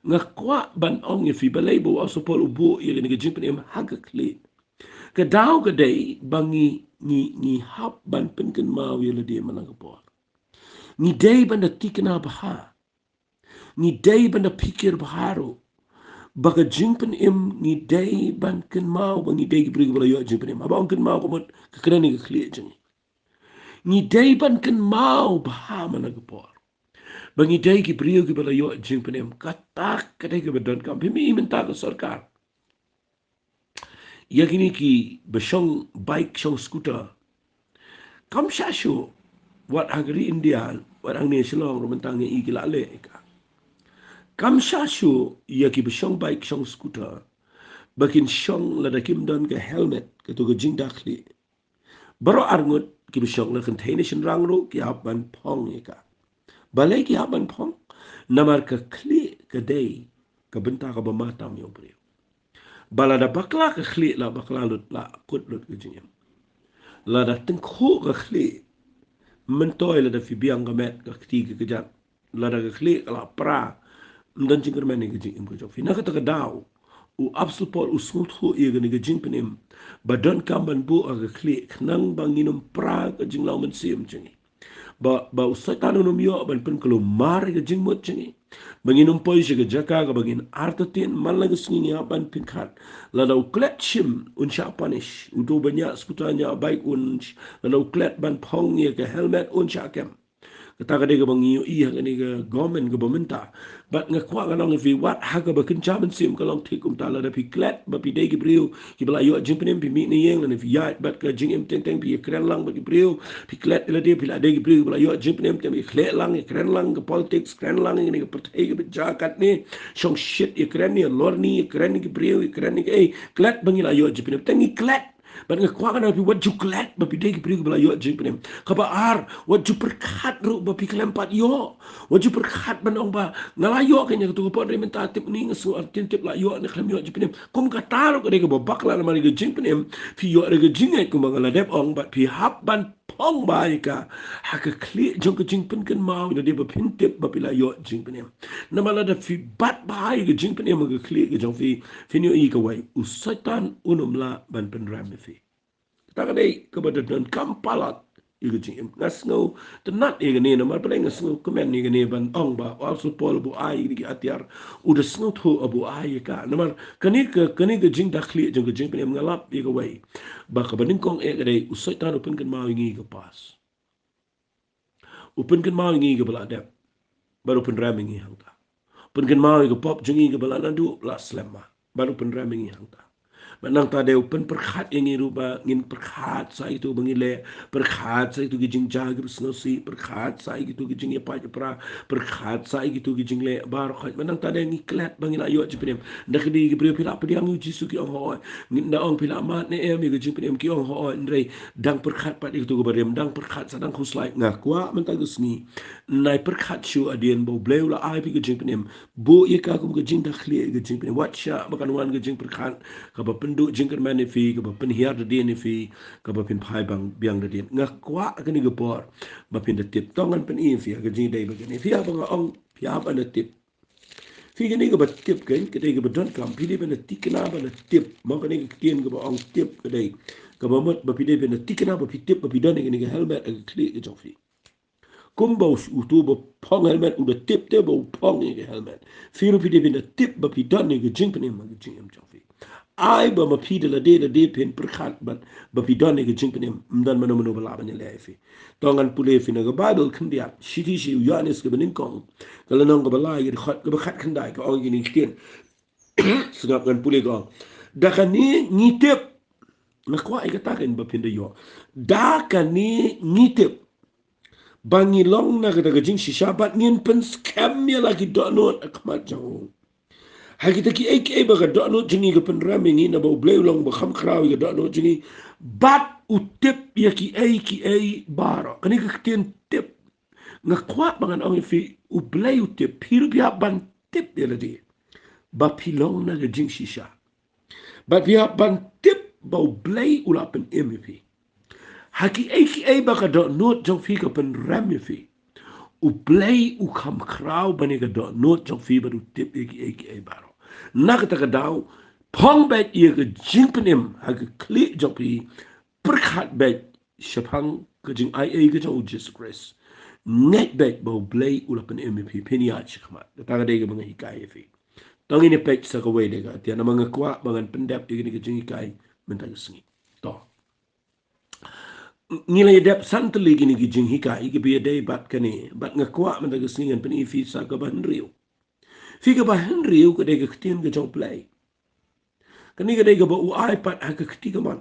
nga kwah ban ong ïa phi balei ba u Apostol Paul u buh ïa kane ka jingpynim ha ka khlieh. Ka daw ka dei ba ngi, ngi, ngi hap ban pynkynmaw ïa lade man la ka por. Ngi dei ban da thikna bha. Ngi dei ban da phikir bha ruh ba ka jingpynim ngi dei ban kynmaw ba ngi dei ki briew kiba la ïoh jingpynim. Haba ong kynmaw ka mut ka kren ïa ka khlieh jong ngi. Ngi dei ban kynmaw bha man la ka por ba ngi dei ki briew kiba la ïoh jingpynim. Kata ka dei kaba donkam. Phi, mynta ka sorkar, ïa kine kiba shong bike, shong scooter, kam shah shuh, wat ha ka ri India, wat hangne Shillong ruh mynta ngi i ki la leh ïa ka. Kam shah shuh ïa kiba shong bike, shong scooter ba kin shong lada kim don ka helmet, kato ka jingdakhlieh. Baroh arngut kiba shong la kynthei ne shynrang ruh ki hap ban phong ïa ka. Balei ki hap ban phong? Namar ka khlieh ka dei ka bynta kaba matam ïa u briew. Ba lada bakla ka khlieh la bakla lut, la kut lut ka jingim. Lada tyngkhuh ka khlieh, myntoi lada phi biang ka met, ka kti, ka kjat, lada ka khlieh ka la pra, ym don jingkyrmen ïa ka jingim ka jong phi. Na kata ka daw u Apostol Paul u sngewthuh ïa kane ka jingpynim ba donkam ban buh ha ka khlieh khnang ba ngin ym pra ka jinglong mynsiem jong ngi. Ba, ba u Soitan un ym ïoh ban pynkulmar ïa ka jingmut jong ngi. Ba ngin ym poi sha ka jaka kaba ngin artatien, man la ka sngi ngi hap ban pyrkhat. Lada u klet shim un shah punish, uto uba ñiah skuta, ñiah bike un sh-, lada u klet ban phong ïa ka helmet un shah kem. Kata ka dei kaba ngi ïohi ha kane ka government kaba mynta. Bad nga kwah ngan ong ïa phi, wat ha kaba kynja mynsiem ka long thik kumta. Lada phi klet ba phi dei ki briew kiba la ïoh jingpynim, phi mih na ïing lane phi ïaid bad ka jingim teng teng, phi ïakren lang bad ki briew, phi klet ïa lade, phi la dei ki briew kiba la ïoh jingpynim, te phi klet lang, ïakren lang ka politics, kren lang ïa kane ka pyrthei kaba jia katne, shong shit, ïakren ïa lor ni, ïakren ïa ki briew, ïakren ïa kiei, klet ba ngi la ïoh jingpynim, te ngi klet. Bad nga kwah ngan ong ïa phi, wat ju klet ba phi dei ki briew kiba la ïoh jingpynim. Kaba ar, wat ju pyrkhat ruh ba phi khlem pat ïoh. Wat ju pyrkhat ban ong ba nga la ïoh kane, kato ka por dei mynta, tip ni nga sngew artatien, tip la ïoh ne khlem ïoh jingpynim. Kum kata ruh ka dei kaba bakla, namar ka jingpynim phi ïoh da ka jingngeit, kumba nga la dep ong, bad phi hap ban phong bha ïa ka ha ka khlieh jong ka jingpynkynmaw, ïa lade ba phin tip ba phi la ïoh jingpynim. Namar lada phi bat bha ïa ka jingpynim ha ka khlieh ka jong phi, phin ïohi kawei, u Soitan un ym lah ban pynrem ïa phi. Kata ka dei kaba da donkam palat ïa ka jingim. Nga sngewtynnat ïa kane namar balei nga sngewkmen ïa kane ban ong ba u Apostol Paul ba u ai ïa ki atiar, u da sngewthuh ba u ai ïa ka. Namar kane ka, kane ka jingdakhlieh jong ka jingpynim, nga lap ïa kawei ba kaba nyngkong eh ka dei u Soitan u pynkynmaw ïa ngi ka past. U pynkynmaw ïa ngi kaba la dep. Bad u pynrem ïa ngi hangta. U pynkynmaw ïa ka pop jong ngi kaba la naduh la slem ma. Bad u pynrem ïa ngi hangta. Bad nangta de u pynpyrkhat ïa ngi ruh ba ngin pyrkhat sa ïa kito ba ngi leh, pyrkhat sa ïa kito ki jingjia kiba sngewsih, pyrkhat sa ïa kito ki jingïapait ïapra, pyrkhat sa ïa kito ki jingleh baroh khoit. Bad nangta de ngi klet ba ngi la ïoh jingpynim. Ynda ki dei ki briew phi la pdiang ïa u Jisu ki ong hooid. Ynda ong phi la mad ne em ïa ka jingpynim ki ong hooid, hynrei dang pyrkhat pat ïa kito kiba rim, dang pyrkhat sa dang khuslai. Nga kwah mynta ka sngi, nai pyrkhat shuh hadien ba U Blei u la ai phi ka jingpynim. Buh ïa ka kum ka jingdakhlieh ïa ka jingpynim. Wat shah ba kan wan ka jingpyrkhat kaba pynduh jingkyrmen ïa phi, kaba pynhiar da dien ïa phi, kaba pynphai bang biang da dien. Nga kwah kane ka por ba phin da tip. To ngan pyni ïa phi ha ka jingïadei bad kane. Phi haba nga ong phi hap ban da tip. Phi kane kaba tip kein, ka dei kaba donkam, phi dei ban da tikna ban da tip. Mo, kane ka ktien kaba ong tip ka dei kaba mut ba phi dei ban da tikna ba phi tip ba phi don ïa kane ka helmet ha ka khlieh ka jong phi. Kumba u, uto ba phong helmet u da tip te ba u phong ïa ka helmet. Phi ruh phi dei ban da tip ba phi don ïa ka jingpynim ha ka jingim jong phi. Ai ba ma phi da lade lade phin pyrkhat bad ba phi don ïa ka jingpynim, ym don mano mano ba lah ban ïaleh ïa phi. To ngan pule ïa phi na ka Baibl khyndiat, shithi sha u Ïoannis kaba nyngkong, ka lynnong kaba lai, ka dkhot kaba khatkhyndai, ka ong kine ki ktien. Sngap, ngan pule, ka ong, da kane ngi tip. Nga kwah ïa kata kein ba phin da ïoh. Da kane ngi tip ba ngi long na kata ka jingshisha bad ngin pynskhem ïa la ki dohnud ha khmat jong u. Ha kita kiei kiei ba ka dohnud jong ngi ka pynrem ïa ngi, naba U Blei u long ba kham khraw ïa ka dohnud jong ngi. Bad u tip ïa kiei kiei baroh. Kane ka ktien tip, nga kwah ba ngan ong ïa phi, U Blei u tip. Phi ruh phi hap ban tip ïa lade ba phi long na ka jingshisha. Bad phi hap ban tip ba U Blei u la pynim ïa phi. Ha kiei kiei ba ka dohnud jong phi ka pynrem ïa phi, U Blei u kham khraw ban ïa ka dohnud jong phi bad u tip ïa kiei kiei baroh. Na kata ka daw, phong beit ïa ka jingpynim ha ka khlieh jong phi, pyrkhat beit shaphang ka jingaiei ka jong U Jisu Khrist. Ngeit beit ba U Blei u la pynim ïa phi, phin ïaid shakhmat. Kata ka dei kaba nga hikai ïa phi. To ngin ïa peit sa kawei de ka atiar, namar nga kwah ba ngan pyndep ïa kine ki jinghikai mynta ka sngi. To. Ngi la ïa dep san tylli kine ki jinghikai kiba ïadei bad kane, bad nga kwah mynta ka sngi ngan pyni ïa phi sa kaba hynriew. Phi, kaba hynriew ka dei ka ktien ka jong U Blei. Kane ka dei kaba u ai pat ha ka kti kamon.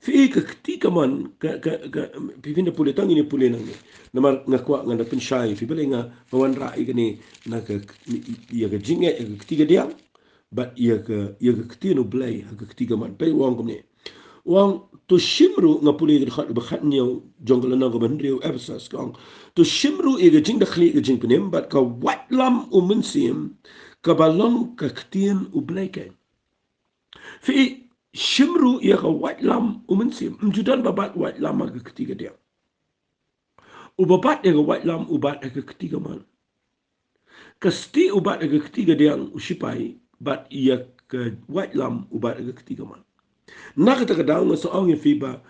Phi, ka kti kamon, ka, ka, ka, phi, phin da pule, to ngin ïa pule nangne. Namar nga kwah ngan da pynshai ïa phi, balei nga, nga wanrah ïa kane na ka, ïa ka jingngeit, ïa ka kti kadiang. bad ïa ka, ïa ka ktien U Blei ha ka kti kamon. Peit u ong kumne. U ong, to shim ruh, nga pule ka dkhot ba khathynñiew jong ka lynnong kaba hynriew Ephesos, ka ong, to shim ruh ïa ka jingdakhlieh ka jingpynim bad ka waitlam U Mynsiem kaba long ka ktien U Blei keiñ. Phi i, shim ruh ïa ka waitlam U Mynsiem. Ym ju don ba bat waitlam ha ka kti kadiang. Uba bat ïa ka waitlam u bat ha ka kti kamon. Ka sti u bat ha ka kti kadiang u shipai, bad ïa ka waitlam u bat ha ka kti kamon. Na kata ka daw nga sa ong ïa phi ba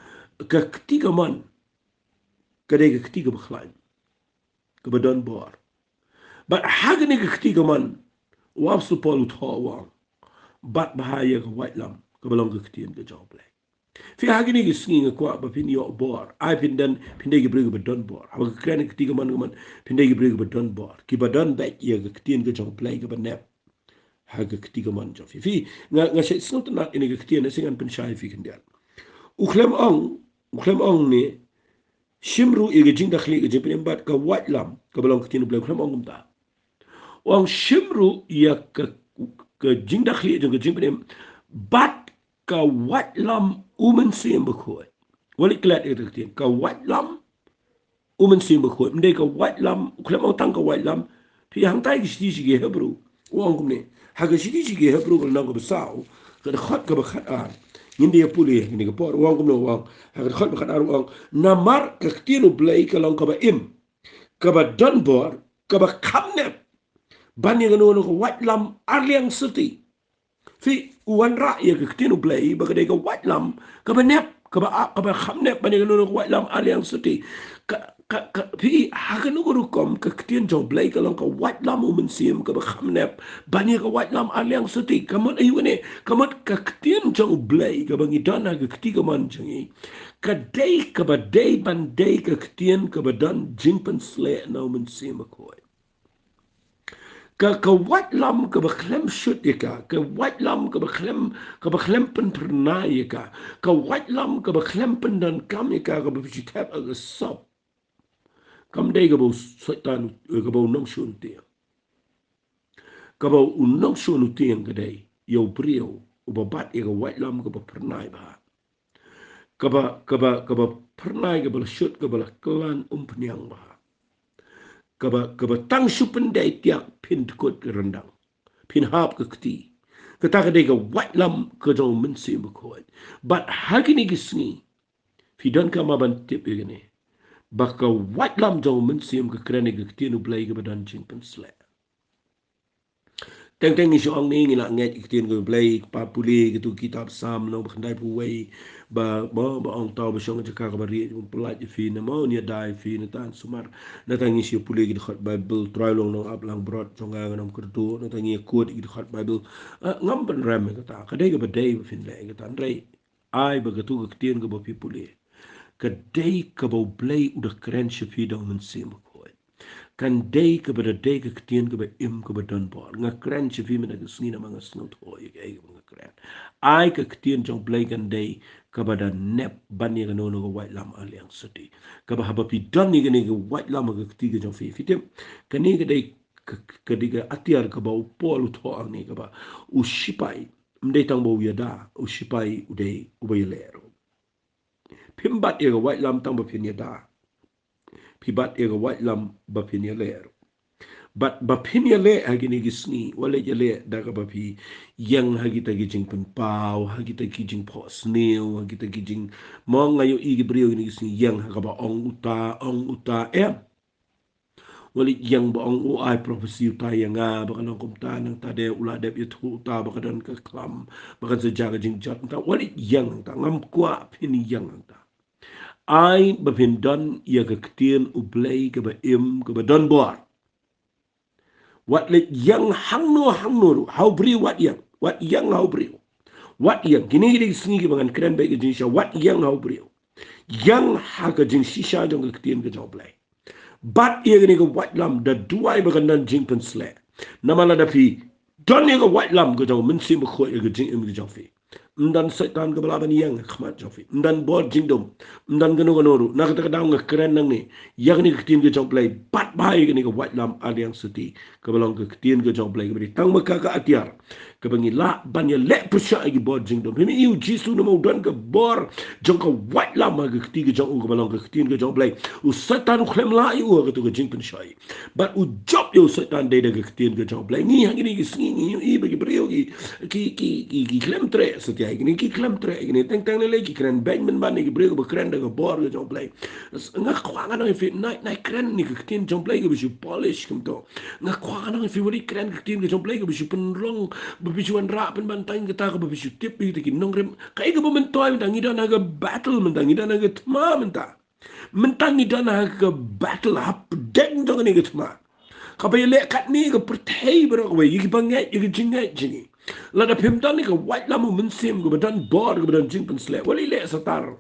ka kti kamon ka dei ka kti kaba khlaiñ, kaba don bor. Bad ha kane ka kti kamon, u Apostol Paul u thoh u ong, bat bha ïa ka waitlam kaba long ka ktien ka jong U Blei. Phi, ha kine ki sngi nga kwah ba phin ïoh bor. Ai phin don, phin dei ki briew kiba don bor. Haba nga kren ha ka kti kamon, kamon, phin dei ki briew kiba don bor, kiba don beit ïa ka ktien ka jong U Blei kaba nep ha ka kti kamon jong phi. Phi, nga, nga shait sngewtynnat ïa kane ka ktien, ngan pynshai ïa phi khyndiat. U khlem ong, u khlem ong ne, shim ruh ïa ka jingdakhlieh ka jingpynim bad ka waitlam kaba long ka ktien U Blei, u khlem ong kumta. U ong shim ruh ïa ka, ka jingdakhlieh jong ka jingpynim bad ka waitlam U Mynsiem Bakhuid. Wat leit klet ïa ka ktien, ka waitlam U Mynsiem Bakhuid. Ym dei ka waitlam, u khlem ong tang ka waitlam. Phi, hangtai ha ka shithi sha ki Hebru u ong kumne. Ha ka shithi sha ki Hebru ka lynnong kaba saw, ka dkhot kaba khatar, ngin da ïa pule ha kane ka por, u ong kumne, u ong, ha ka dkhot ba khatar u ong, namar ka ktien U Blei ka long kaba im, kaba don bor, kaba kham nep ban ïa kano kano ka waitlam ar liang syrti. Phi, u wanrah ïa ka ktien U Blei ba ka dei ka waitlam kaba nep, kaba, kaba kham nep ban ïa kano kano ka waitlam ar liang syrti. Ka, ka, ka, phi, ha kano ka rukom ka ktien jong U Blei ka long ka waitlam U Mynsiem kaba kham nep ban ïa ka waitlam ar liang syrti. Ka mut aïu kane? Ka mut ka ktien jong U Blei kaba ngi don ha ka kti kamon jong ngi, ka dei kaba dei ban dei ka ktien kaba don jingpynsleh na U Mynsiem Bakhuid. Ka, ka waitlam kaba khlem shut ïa ka, ka waitlam kaba khlem, kaba khlem pynphyrnai ïa ka, ka waitlam kaba khlem pyndonkam ïa ka, kaba phi shu thep ha ka sop, kam dei kaba u Soitan, kaba u nongshun tieng. Kaba u nongshun u tieng ka dei ïa u briew uba bat ïa ka waitlam kaba phyrnai bha. Kaba, kaba, kaba phyrnai, kaba la shut, kaba la khlaiñ, um pynïang bha. Kaba, kaba tang shu pyndei tiak phin dkut ka ryndang, phin hap ka kti. Kata ka dei ka waitlam ka jong U Mynsiem Bakhuid. Bad ha kine ki sngi phi donkam ban tip ïa kane, ba ka waitlam jong U Mynsiem ka kren ïa ka ktien U Blei kaba don jingpynsleh. Teng teng ngi shu ong ne ngi la ngeit ïa ka ktien ka Blei, kpa pule katu ka kitab Salm lynnong ba khyndaiphew wei, ba, ba, ba ong, tang ba shong ha jaka kaba rieh, ba pyllait ïa phi, namo un ïada ïa phi, nangta un sumar. Nangta ngi shu pule ki dkhot Baibl, Trai, long nongap langbrot jong nga, ngan ym kyrduh. Nangta ngi ïakut ïa ki dkhot Baibl. Ah, ngam pynrem ïa kata. Ka dei kaba dei ba phin leh ïa kata, hynrei ai ba katu ka ktien kaba phi pule ka dei kaba U Blei u da kren sha phi da U Mynsiem Bakhuid. Kan dei kaba da dei ka ktien kaba im, kaba don bor. Nga kren sha phi mynta ka sngi namar nga sngewthuh ïa kaei kaba nga kren. Ai ka ktien jong U Blei kan dei kaba da nep ban ïa kano kano ka waitlam ar liang syrti. Kaba haba phi don ïa kane ka waitlam ha ka kti ka jong phi, phi tip, kane ka dei ka, ka dei ka atiar kaba u Paul u thoh hangne, kaba u shipai ym dei tang ba u ïada, u shipai u dei uba ïaleh ruh. Phim bat ïa ka waitlam tang ba phin ïada. Phi bat ïa ka waitlam ba phin ïaleh ruh. Bad ba phin ïaleh ha kine ki sngi, wat leit ïaleh da kaba phi ïeng ha kita ki jingpynpaw, ha kita ki jingphohsniew, ha kita ki jing, mo, nga ïohi ki briew kine ki sngi ïeng ha kaba ong uta, ong uta, em. Wat leit ïeng ba ong u ai prophecy uta ïa nga, ba kan long kumta, nangta de u la dep ïathuh uta ba ka don ka khlam, ba kan sa jia ka jingjot, nangta wat leit ïeng hangta, ngam kwah phin ïeng hangta. Ai ba phin don ïa ka ktien U Blei kaba im, kaba don bor. Wat leit ïeng hangno hangno ruh, ha u briew wat ïeng, wat ïeng ha u briew. Wat ïeng, kine ki dei ki sngi kiba ngan kren beit ka jingshisha, wat ïeng ha u briew. Ïeng ha ka jingshisha jong ka ktien ka jong U Blei. Bat ïa kane ka waitlam, da duwai ba kan don jingpynsleh. Namar lada phi don ïa ka waitlam ka jong U Mynsiem Bakhuid ïa ka jingim ka jong phi, Ym don Soitan kaba lah ban ïeng ha khmat jong phi. Ym don bor jingdum. Ym don kano kano ruh. Na kata ka daw nga kren nangne ïa kane ka ktien ka jong U Blei bad bha ïa kane ka waitlam Ar Liang City kaba long ka ktien ka jong U Blei kaba dei tang ma ka ka atiar kaba ngi lah ban ïaleh pyrshah ïa ki bor jingdum. Phim i U Jisu namar u don ka bor jong ka waitlam ha ka kti ka jong u kaba long ka ktien ka jong U Blei. U Soitan u khlem lah ïa u ha katu ka jingpynshoi. Bad u jop ïa u Soitan dei da ka ktien ka jong U Blei. Ngi ha kine ki sngi ngi ïohi ba ki briew ki, ki, ki, ki, ki khlem treh satia ïa kine, ki khlem treh ïa kine. Teng teng lei lei ki kren beiñ mynban ïa ki briew kiba kren da ka bor ka jong U Blei. Nga kwah ngan ong ïa phi, nai, nai kren ïa ka ktien jong U Blei kaba shu polish kumto. Nga kwah ngan ong ïa phi, wat ïa kren ka ktien ka jong U Blei kaba shu pynrung, ba phi shu wanrah pynban tang kata kaba phi shu tip ïa kita ki nongrim. Kaei kaba myntoi mynta, ngi don ha ka battle mynta, ngi don ha ka thma mynta. Mynta ngi don ha ka battle hapdeng jong kane ka thma. Kaba ïaleh katne ka pyrthei baroh kawei, ïa kiba ngeit, ïa ka jingngeit jong ngi. Lada phim don ïa ka waitlam U Mynsiem kaba don bor, kaba don jingpynsleh, wat ïaleh satar.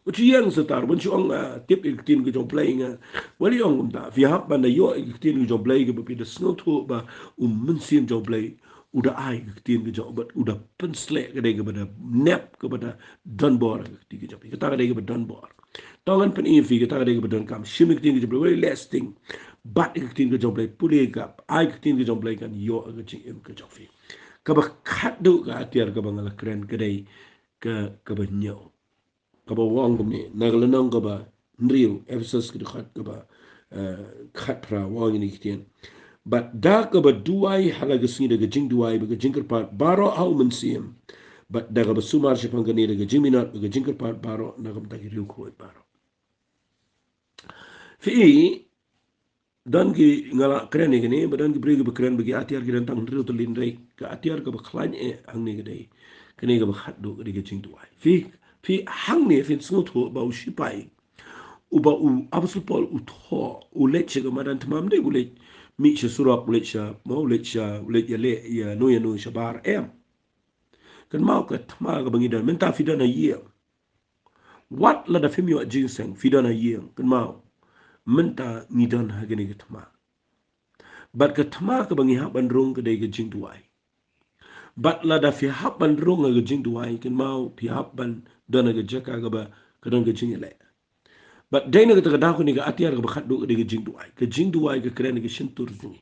Wat shu ïeng satar, wat shu ong, ah, tip ïa ka ktien ka jong U Blei nga. Wat ïa ong kumta, phi hap ban da ïoh ïa ka ktien ka jong U Blei kaba phi da sngewthuh ba U Mynsiem jong U Blei u da ai ka ktien ka jong u bad u da pynsleh ka dei kaba da nep kaba da don bor ha ka kti ka jong phi. Kata ka dei kaba don bor. To ngan pyni ïa phi kata ka dei kaba donkam. Shim ïa ka ktien ka jong U Blei, leh sting. Bat ïa ka ktien ka jong U Blei, pule ïa ka, ai ka ktien ka jong U Blei kan ïoh ha ka jingim ka jong phi. Kaba khatduh ka atiar kaba nga la kren ka dei ka, kaba hynñiew. Kaba ong kumne, na ka lynnong kaba hynriew, Ephesus ka dkhot kaba, eh, khatphra, ong ïa kine ki ktien. Bad da kaba duwai ha la ka sngi da ka jingduwai bad ka jingkyrpad baroh ha U Mynsiem. Bad da kaba sumar shaphang kane da ka jingminot bad ka jingkyrpad baroh na ka bynta ki riewkhuid baroh. Phi i, don ki, nga la kren ïa kine, ba don ki briew kiba kren ba ki atiar ki don tang hynriew tylli, hynrei ka atiar kaba khlaiñ eh hangne ka dei kane kaba khatduh, ka dei ka jingduwai. Phi, phi hangne phin sngewthuh ba u shipai uba u Apostol Paul u thoh, u leit sha ka madan thma, ym dei u leit mih sha surok, u leit sha, mo, u leit sha, u leit ïaleh ïano ïano shabar, em. Kynmaw ka thma kaba ngi don, mynta phi don ha ïing. Wat lada phim ïoh jingïaseng, phi don ha ïing, kynmaw. Mynta ngi don ha kane ka thma. Bad ka thma kaba ngi hap ban rung ka dei ka jingduwai. Bad lada phi hap ban rung ha ka jingduwai, kynmaw phi hap ban don ha ka jaka kaba ka don ka jingïaleh. Bad dei na kata ka daw kane ka atiar kaba khatduh ka dei ka jingduwai. Ka jingduwai ka kren ha ka shyntur jong ngi.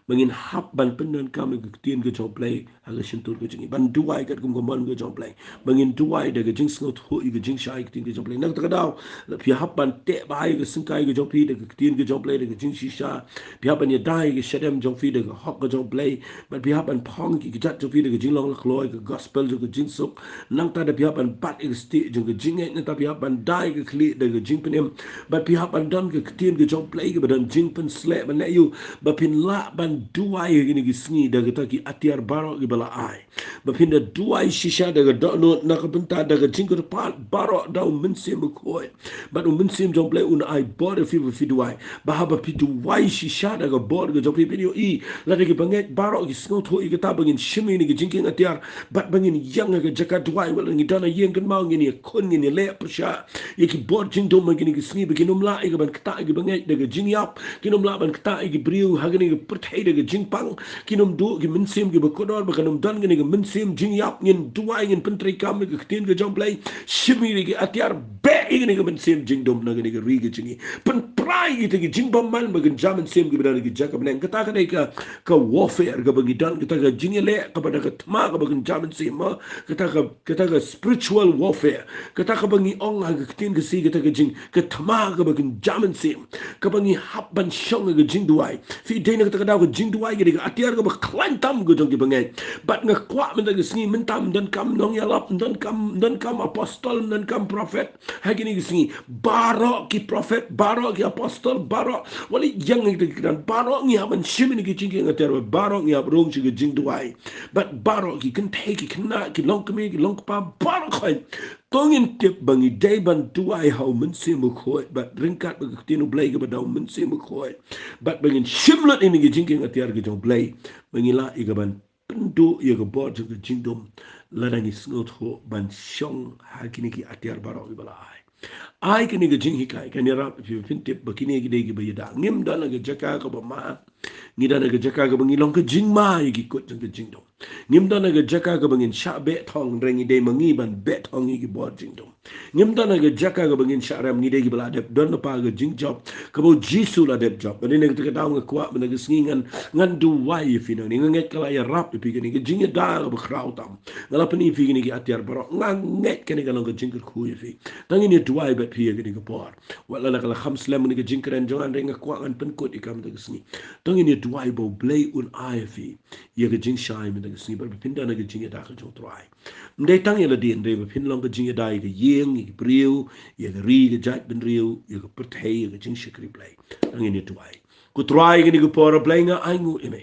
Ba ngin hap ban pyndonkam ïa ka ktien ka jong U Blei ha ka shyntur ka jong ngi. Ban duwai katkum ka mon ka jong U Blei. Ba ngin duwai da ka jingsngewthuh ïa ka jingshai ka ktien ka jong U Blei. Na kata ka daw, phi hap ban teh bha ïa ka syngkai ka jong phi da ka ktien ka jong U Blei, da ka jingshisha. Phi hap ban ïada ïa ka shadem jong phi da ka hok ka jong U Blei. Bad phi hap ban phong ki kjat jong phi da ka jinglong lakhloh, ka gospel jong ka jingsuk. Nangta da phi hap ban bat ïa ka stieh jong ka jingngeit, nangta phi hap ban da ïa ka khlieh da ka jingpynim. Bad phi hap ban don ka ktien ka jong U Blei kaba don jingpynsleh ban leh ïa u ba phin lah ban duwai ha kine ki sngi da kita ki atiar baroh kiba la ai. Ba phin da duwai shisha da ka dohnud na ka bynta da ka jingkyrpad baroh da U Mynsiem Bakhuid. Bad U Mynsiem jong U Blei un ai bor ïa phi ba phi duwai. Ba haba phi duwai shisha da ka bor ka jong phi, phin ïohi lada ki bangeit baroh ki sngewthuh ïa kata, ba ngin shim ïa kine ki jingkieng atiar. Bad ba ngin ïeng ha ka jaka duwai, wat la ngi don ha ïing, kynmaw, ngin ïakhun, ngin ïaleh pyrshah ïa ki bor jingdum ha kine ki sngi ba kin ym lah ïa ka ban ktah ïa ki bangeit da ka jingïap. Kin ym lah ban ktah ïa ki briew ha kane ka pyrthei da ka jingpang. Kin ym duh ki mynsiem kiba kordor, ba kan ym don kane ka mynsiem jingïap. Ngin duwai, ngin pyntreikam ïa ka ktien ka jong U Blei. Shim ïa kine ki atiar, beh ïa kane ka mynsiem jingdum na kane ka ri ka jong ngi. Pynpra ïa kita ki jingbymman ba kynja mynsiem kiba don ha ki jaka bneng. Kata ka dei ka, ka warfare kaba ngi don, kata ka jingïaleh kaba da ka thma kaba kynja mynsiem, mo. Kata ka, kata ka spiritual warfare. Kata kaba ngi ong ha ka ktien Khasi, kata ka jing, ka thma kaba kynja mynsiem. Kaba ngi hap ban shong ha ka jingduwai. Phi, dei na kata ka daw ka jingduwai ka dei ka atiar kaba khlaiñ tam ka jong ki bangeit. Bad nga kwah mynta ka sngi, mynta ym donkam nongïalap, ym donkam, ym donkam apostol, ym donkam prophet. Ha kine ki sngi, baroh ki prophet, baroh ki apostol, baroh, wat la ïeng ha kita ki kyrdan, baroh ngi hap ban shim ïa kine ki jingkieng atiar, baroh ngi hap rung sha ka jingduwai. Bad baroh ki kynthei, ki khynnah, ki longkmie, ki longkpa, baroh khoit. To ngin tip ba ngi dei ban duwai ha U Mynsiem Bakhuid, bad ryngkat bad ka ktien U Blei kaba da U Mynsiem Bakhuid. Bad ba ngin shim lut ïa kine ki jingkieng atiar ka jong U Blei. Ba ngi lah ïa ka ban pynduh ïa ka bor jong ka jingdum lada ngi sngewthuh ban shong ha kine ki atiar baroh kiba la ai. Ai kane ka jinghikai, kan ïarap ïa phi ba phin tip ba kine ki dei kiba ïada. Ngim don ha ka jaka kaba ma, Ngi don ha ka jaka kaba ngi long ka jingma ïa ki kut jong ka jingdum. Ngim don ha ka jaka kaba ngin shah beh thong, hynrei ngi dei ma ngi ban beh thong ïa ki bor jingdum. Ngim don ha ka jaka kaba ngin shah rem, ngi dei kiba la dep don lypa ka jingjop kaba u Jisu la dep jop. Bad ïa kane ka daw nga kwah mynta ka sngi ngan, ngan duwai ïa phi nangne, nga ngeit ka la ïarap ïa phi kane ka jingïada kaba khraw tam. Nga la pyni ïa phi kine ki atiar baroh, nga ngeit kane ka long ka jingkyrkhu ïa phi. Tang ngin ïa duwai bad phi ïa kane ka por. Wat la ka la kham slem kane ka jingkren jong nga, hynrei nga kwah ngan pynkut ïa ka mynta ka sngi. Tang ngin ïa duwai ba U Blei un ai ïa phi ïa ka jingshai mynta ka sngi, bad ba phin don ha ka jingïada ka jong U Trai. Ym dei tang ïa lade, hynrei ba phin long ka jingïada ïa ka ïing, ïa ki briew, ïa ka ri, ka jaitbynriew, ïa ka pyrthei, ïa ka jingshakri Blei. Tang ngin ïa duwai. Ko Trai, kane ka por, A Blei, nga ainguh ïa me.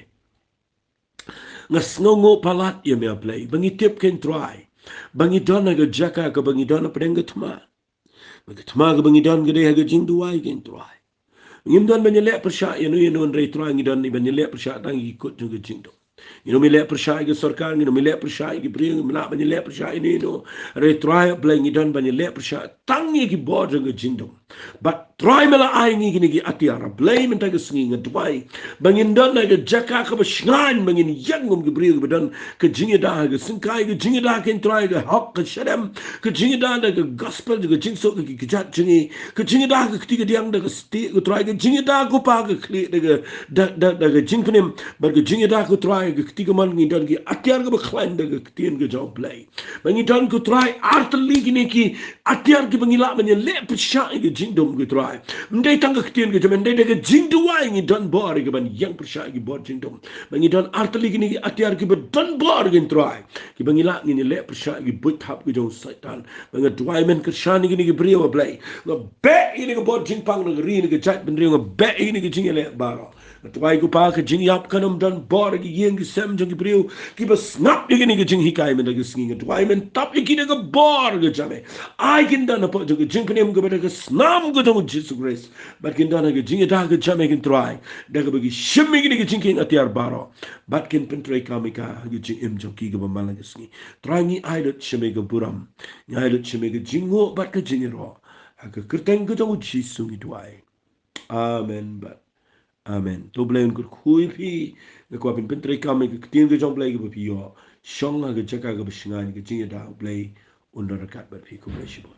Nga sngewnguh palat ïa me, A Blei, ba ngi tip, ko Trai, ba ngi don ha ka jaka kaba ngi don hapdeng ka thma. Bad ka thma kaba ngi don ka dei ha ka jingduwai, ko Trai. Ngim don ban ïaleh pyrshah ïano ïano, hynrei Trai, ngi don ban ïaleh pyrshah tang ïa ki kut jong ka jingdum. Ngim don ban ïaleh pyrshah ïa ka sorkar, ngim don ban ïaleh pyrshah ïa ki briew, ngim lah ban ïaleh pyrshah ïano ïano. Hynrei Trai, A Blei, ngi don ban ïaleh pyrshah tang ïa ki bor jong ka jingdum. Bad Trai, me la ai ïa ngi kine ki atiar, A Blei, mynta ka sngi nga duwai ba ngin don ha ka jaka kaba shngaiñ, ba ngin ïeng kum ki briew kiba don ka jingïada ha ka syngkai, ka jingïada, ko Trai, ka hok ka shadem, ka jingïada da ka gospel, da ka jingsuk ka ki kjat jong ngi, ka jingïada ka kti kadiang da ka stieh, ko Trai, ka jingïada, ko Pa, ka khlieh da ka, da, da, da ka jingpynim, bad ka jingïada, ko Trai, ka kti kamon. Ngi don ki atiar kiba khlaiñ da ka ktien ka jong U Blei. Ba ngi don, ko Trai, artylli kine ki atiar kiba ngi lah ban ïaleh pyrshah ïa ka jingdum, ko Trai. Ym dei tang ka ktien ka jong me, hynrei da ka jingduwai ngi don bor ïa ka ban ïeng pyrshah ïa ki bor jingdum. Ba ngi don artylli kine ki atiar kiba don bor, ko Trai, kiba ngi lah ngin ïaleh pyrshah ïa ki buit thap ka jong u Soitan. Ba nga duwai, men kyrshan ïa kine ki briew, A Blei. Nga beh ïa kane ka bor jingpang na ka ri, na ka jaitbynriew, nga beh ïa kane ka jingïaleh baroh. Nga duwai, ko Pa, ka jingïap kan ym don bor ha ki ïing ki sem jong ki briew kiba sngap ïa kane ka jinghikai mynta ka sngi. Nga duwai, men tap ïa ki da ka bor ka jong me. Ai kin don hapoh jong ka jingpynim kaba da ka snam ka jong u Jisu Khrist. Bad kin don ha ka jingïada ka jong me, ko Trai, da kaba ki shim ïa kine ki jingkieng atiar baroh, bad kin pyntreikam ïa ka ha ka jingim jong ki kaba man la ka sngi. Trai, ngi ai lut sha me ka burom, ngi ai lut sha me ka jingnguh bad ka jingïaroh. Ha ka kyrteng ka jong u Jisu ngi duwai. Amen bad amen. To U Blei un kyrkhu ïa phi. Nga kwah phin pyntreikam ïa ka ktien ka jong U Blei kaba phi ïoh. Shong ha ka jaka kaba shngaiñ, ka jingïada U Blei un don ryngkat bad phi. Khublei shibun.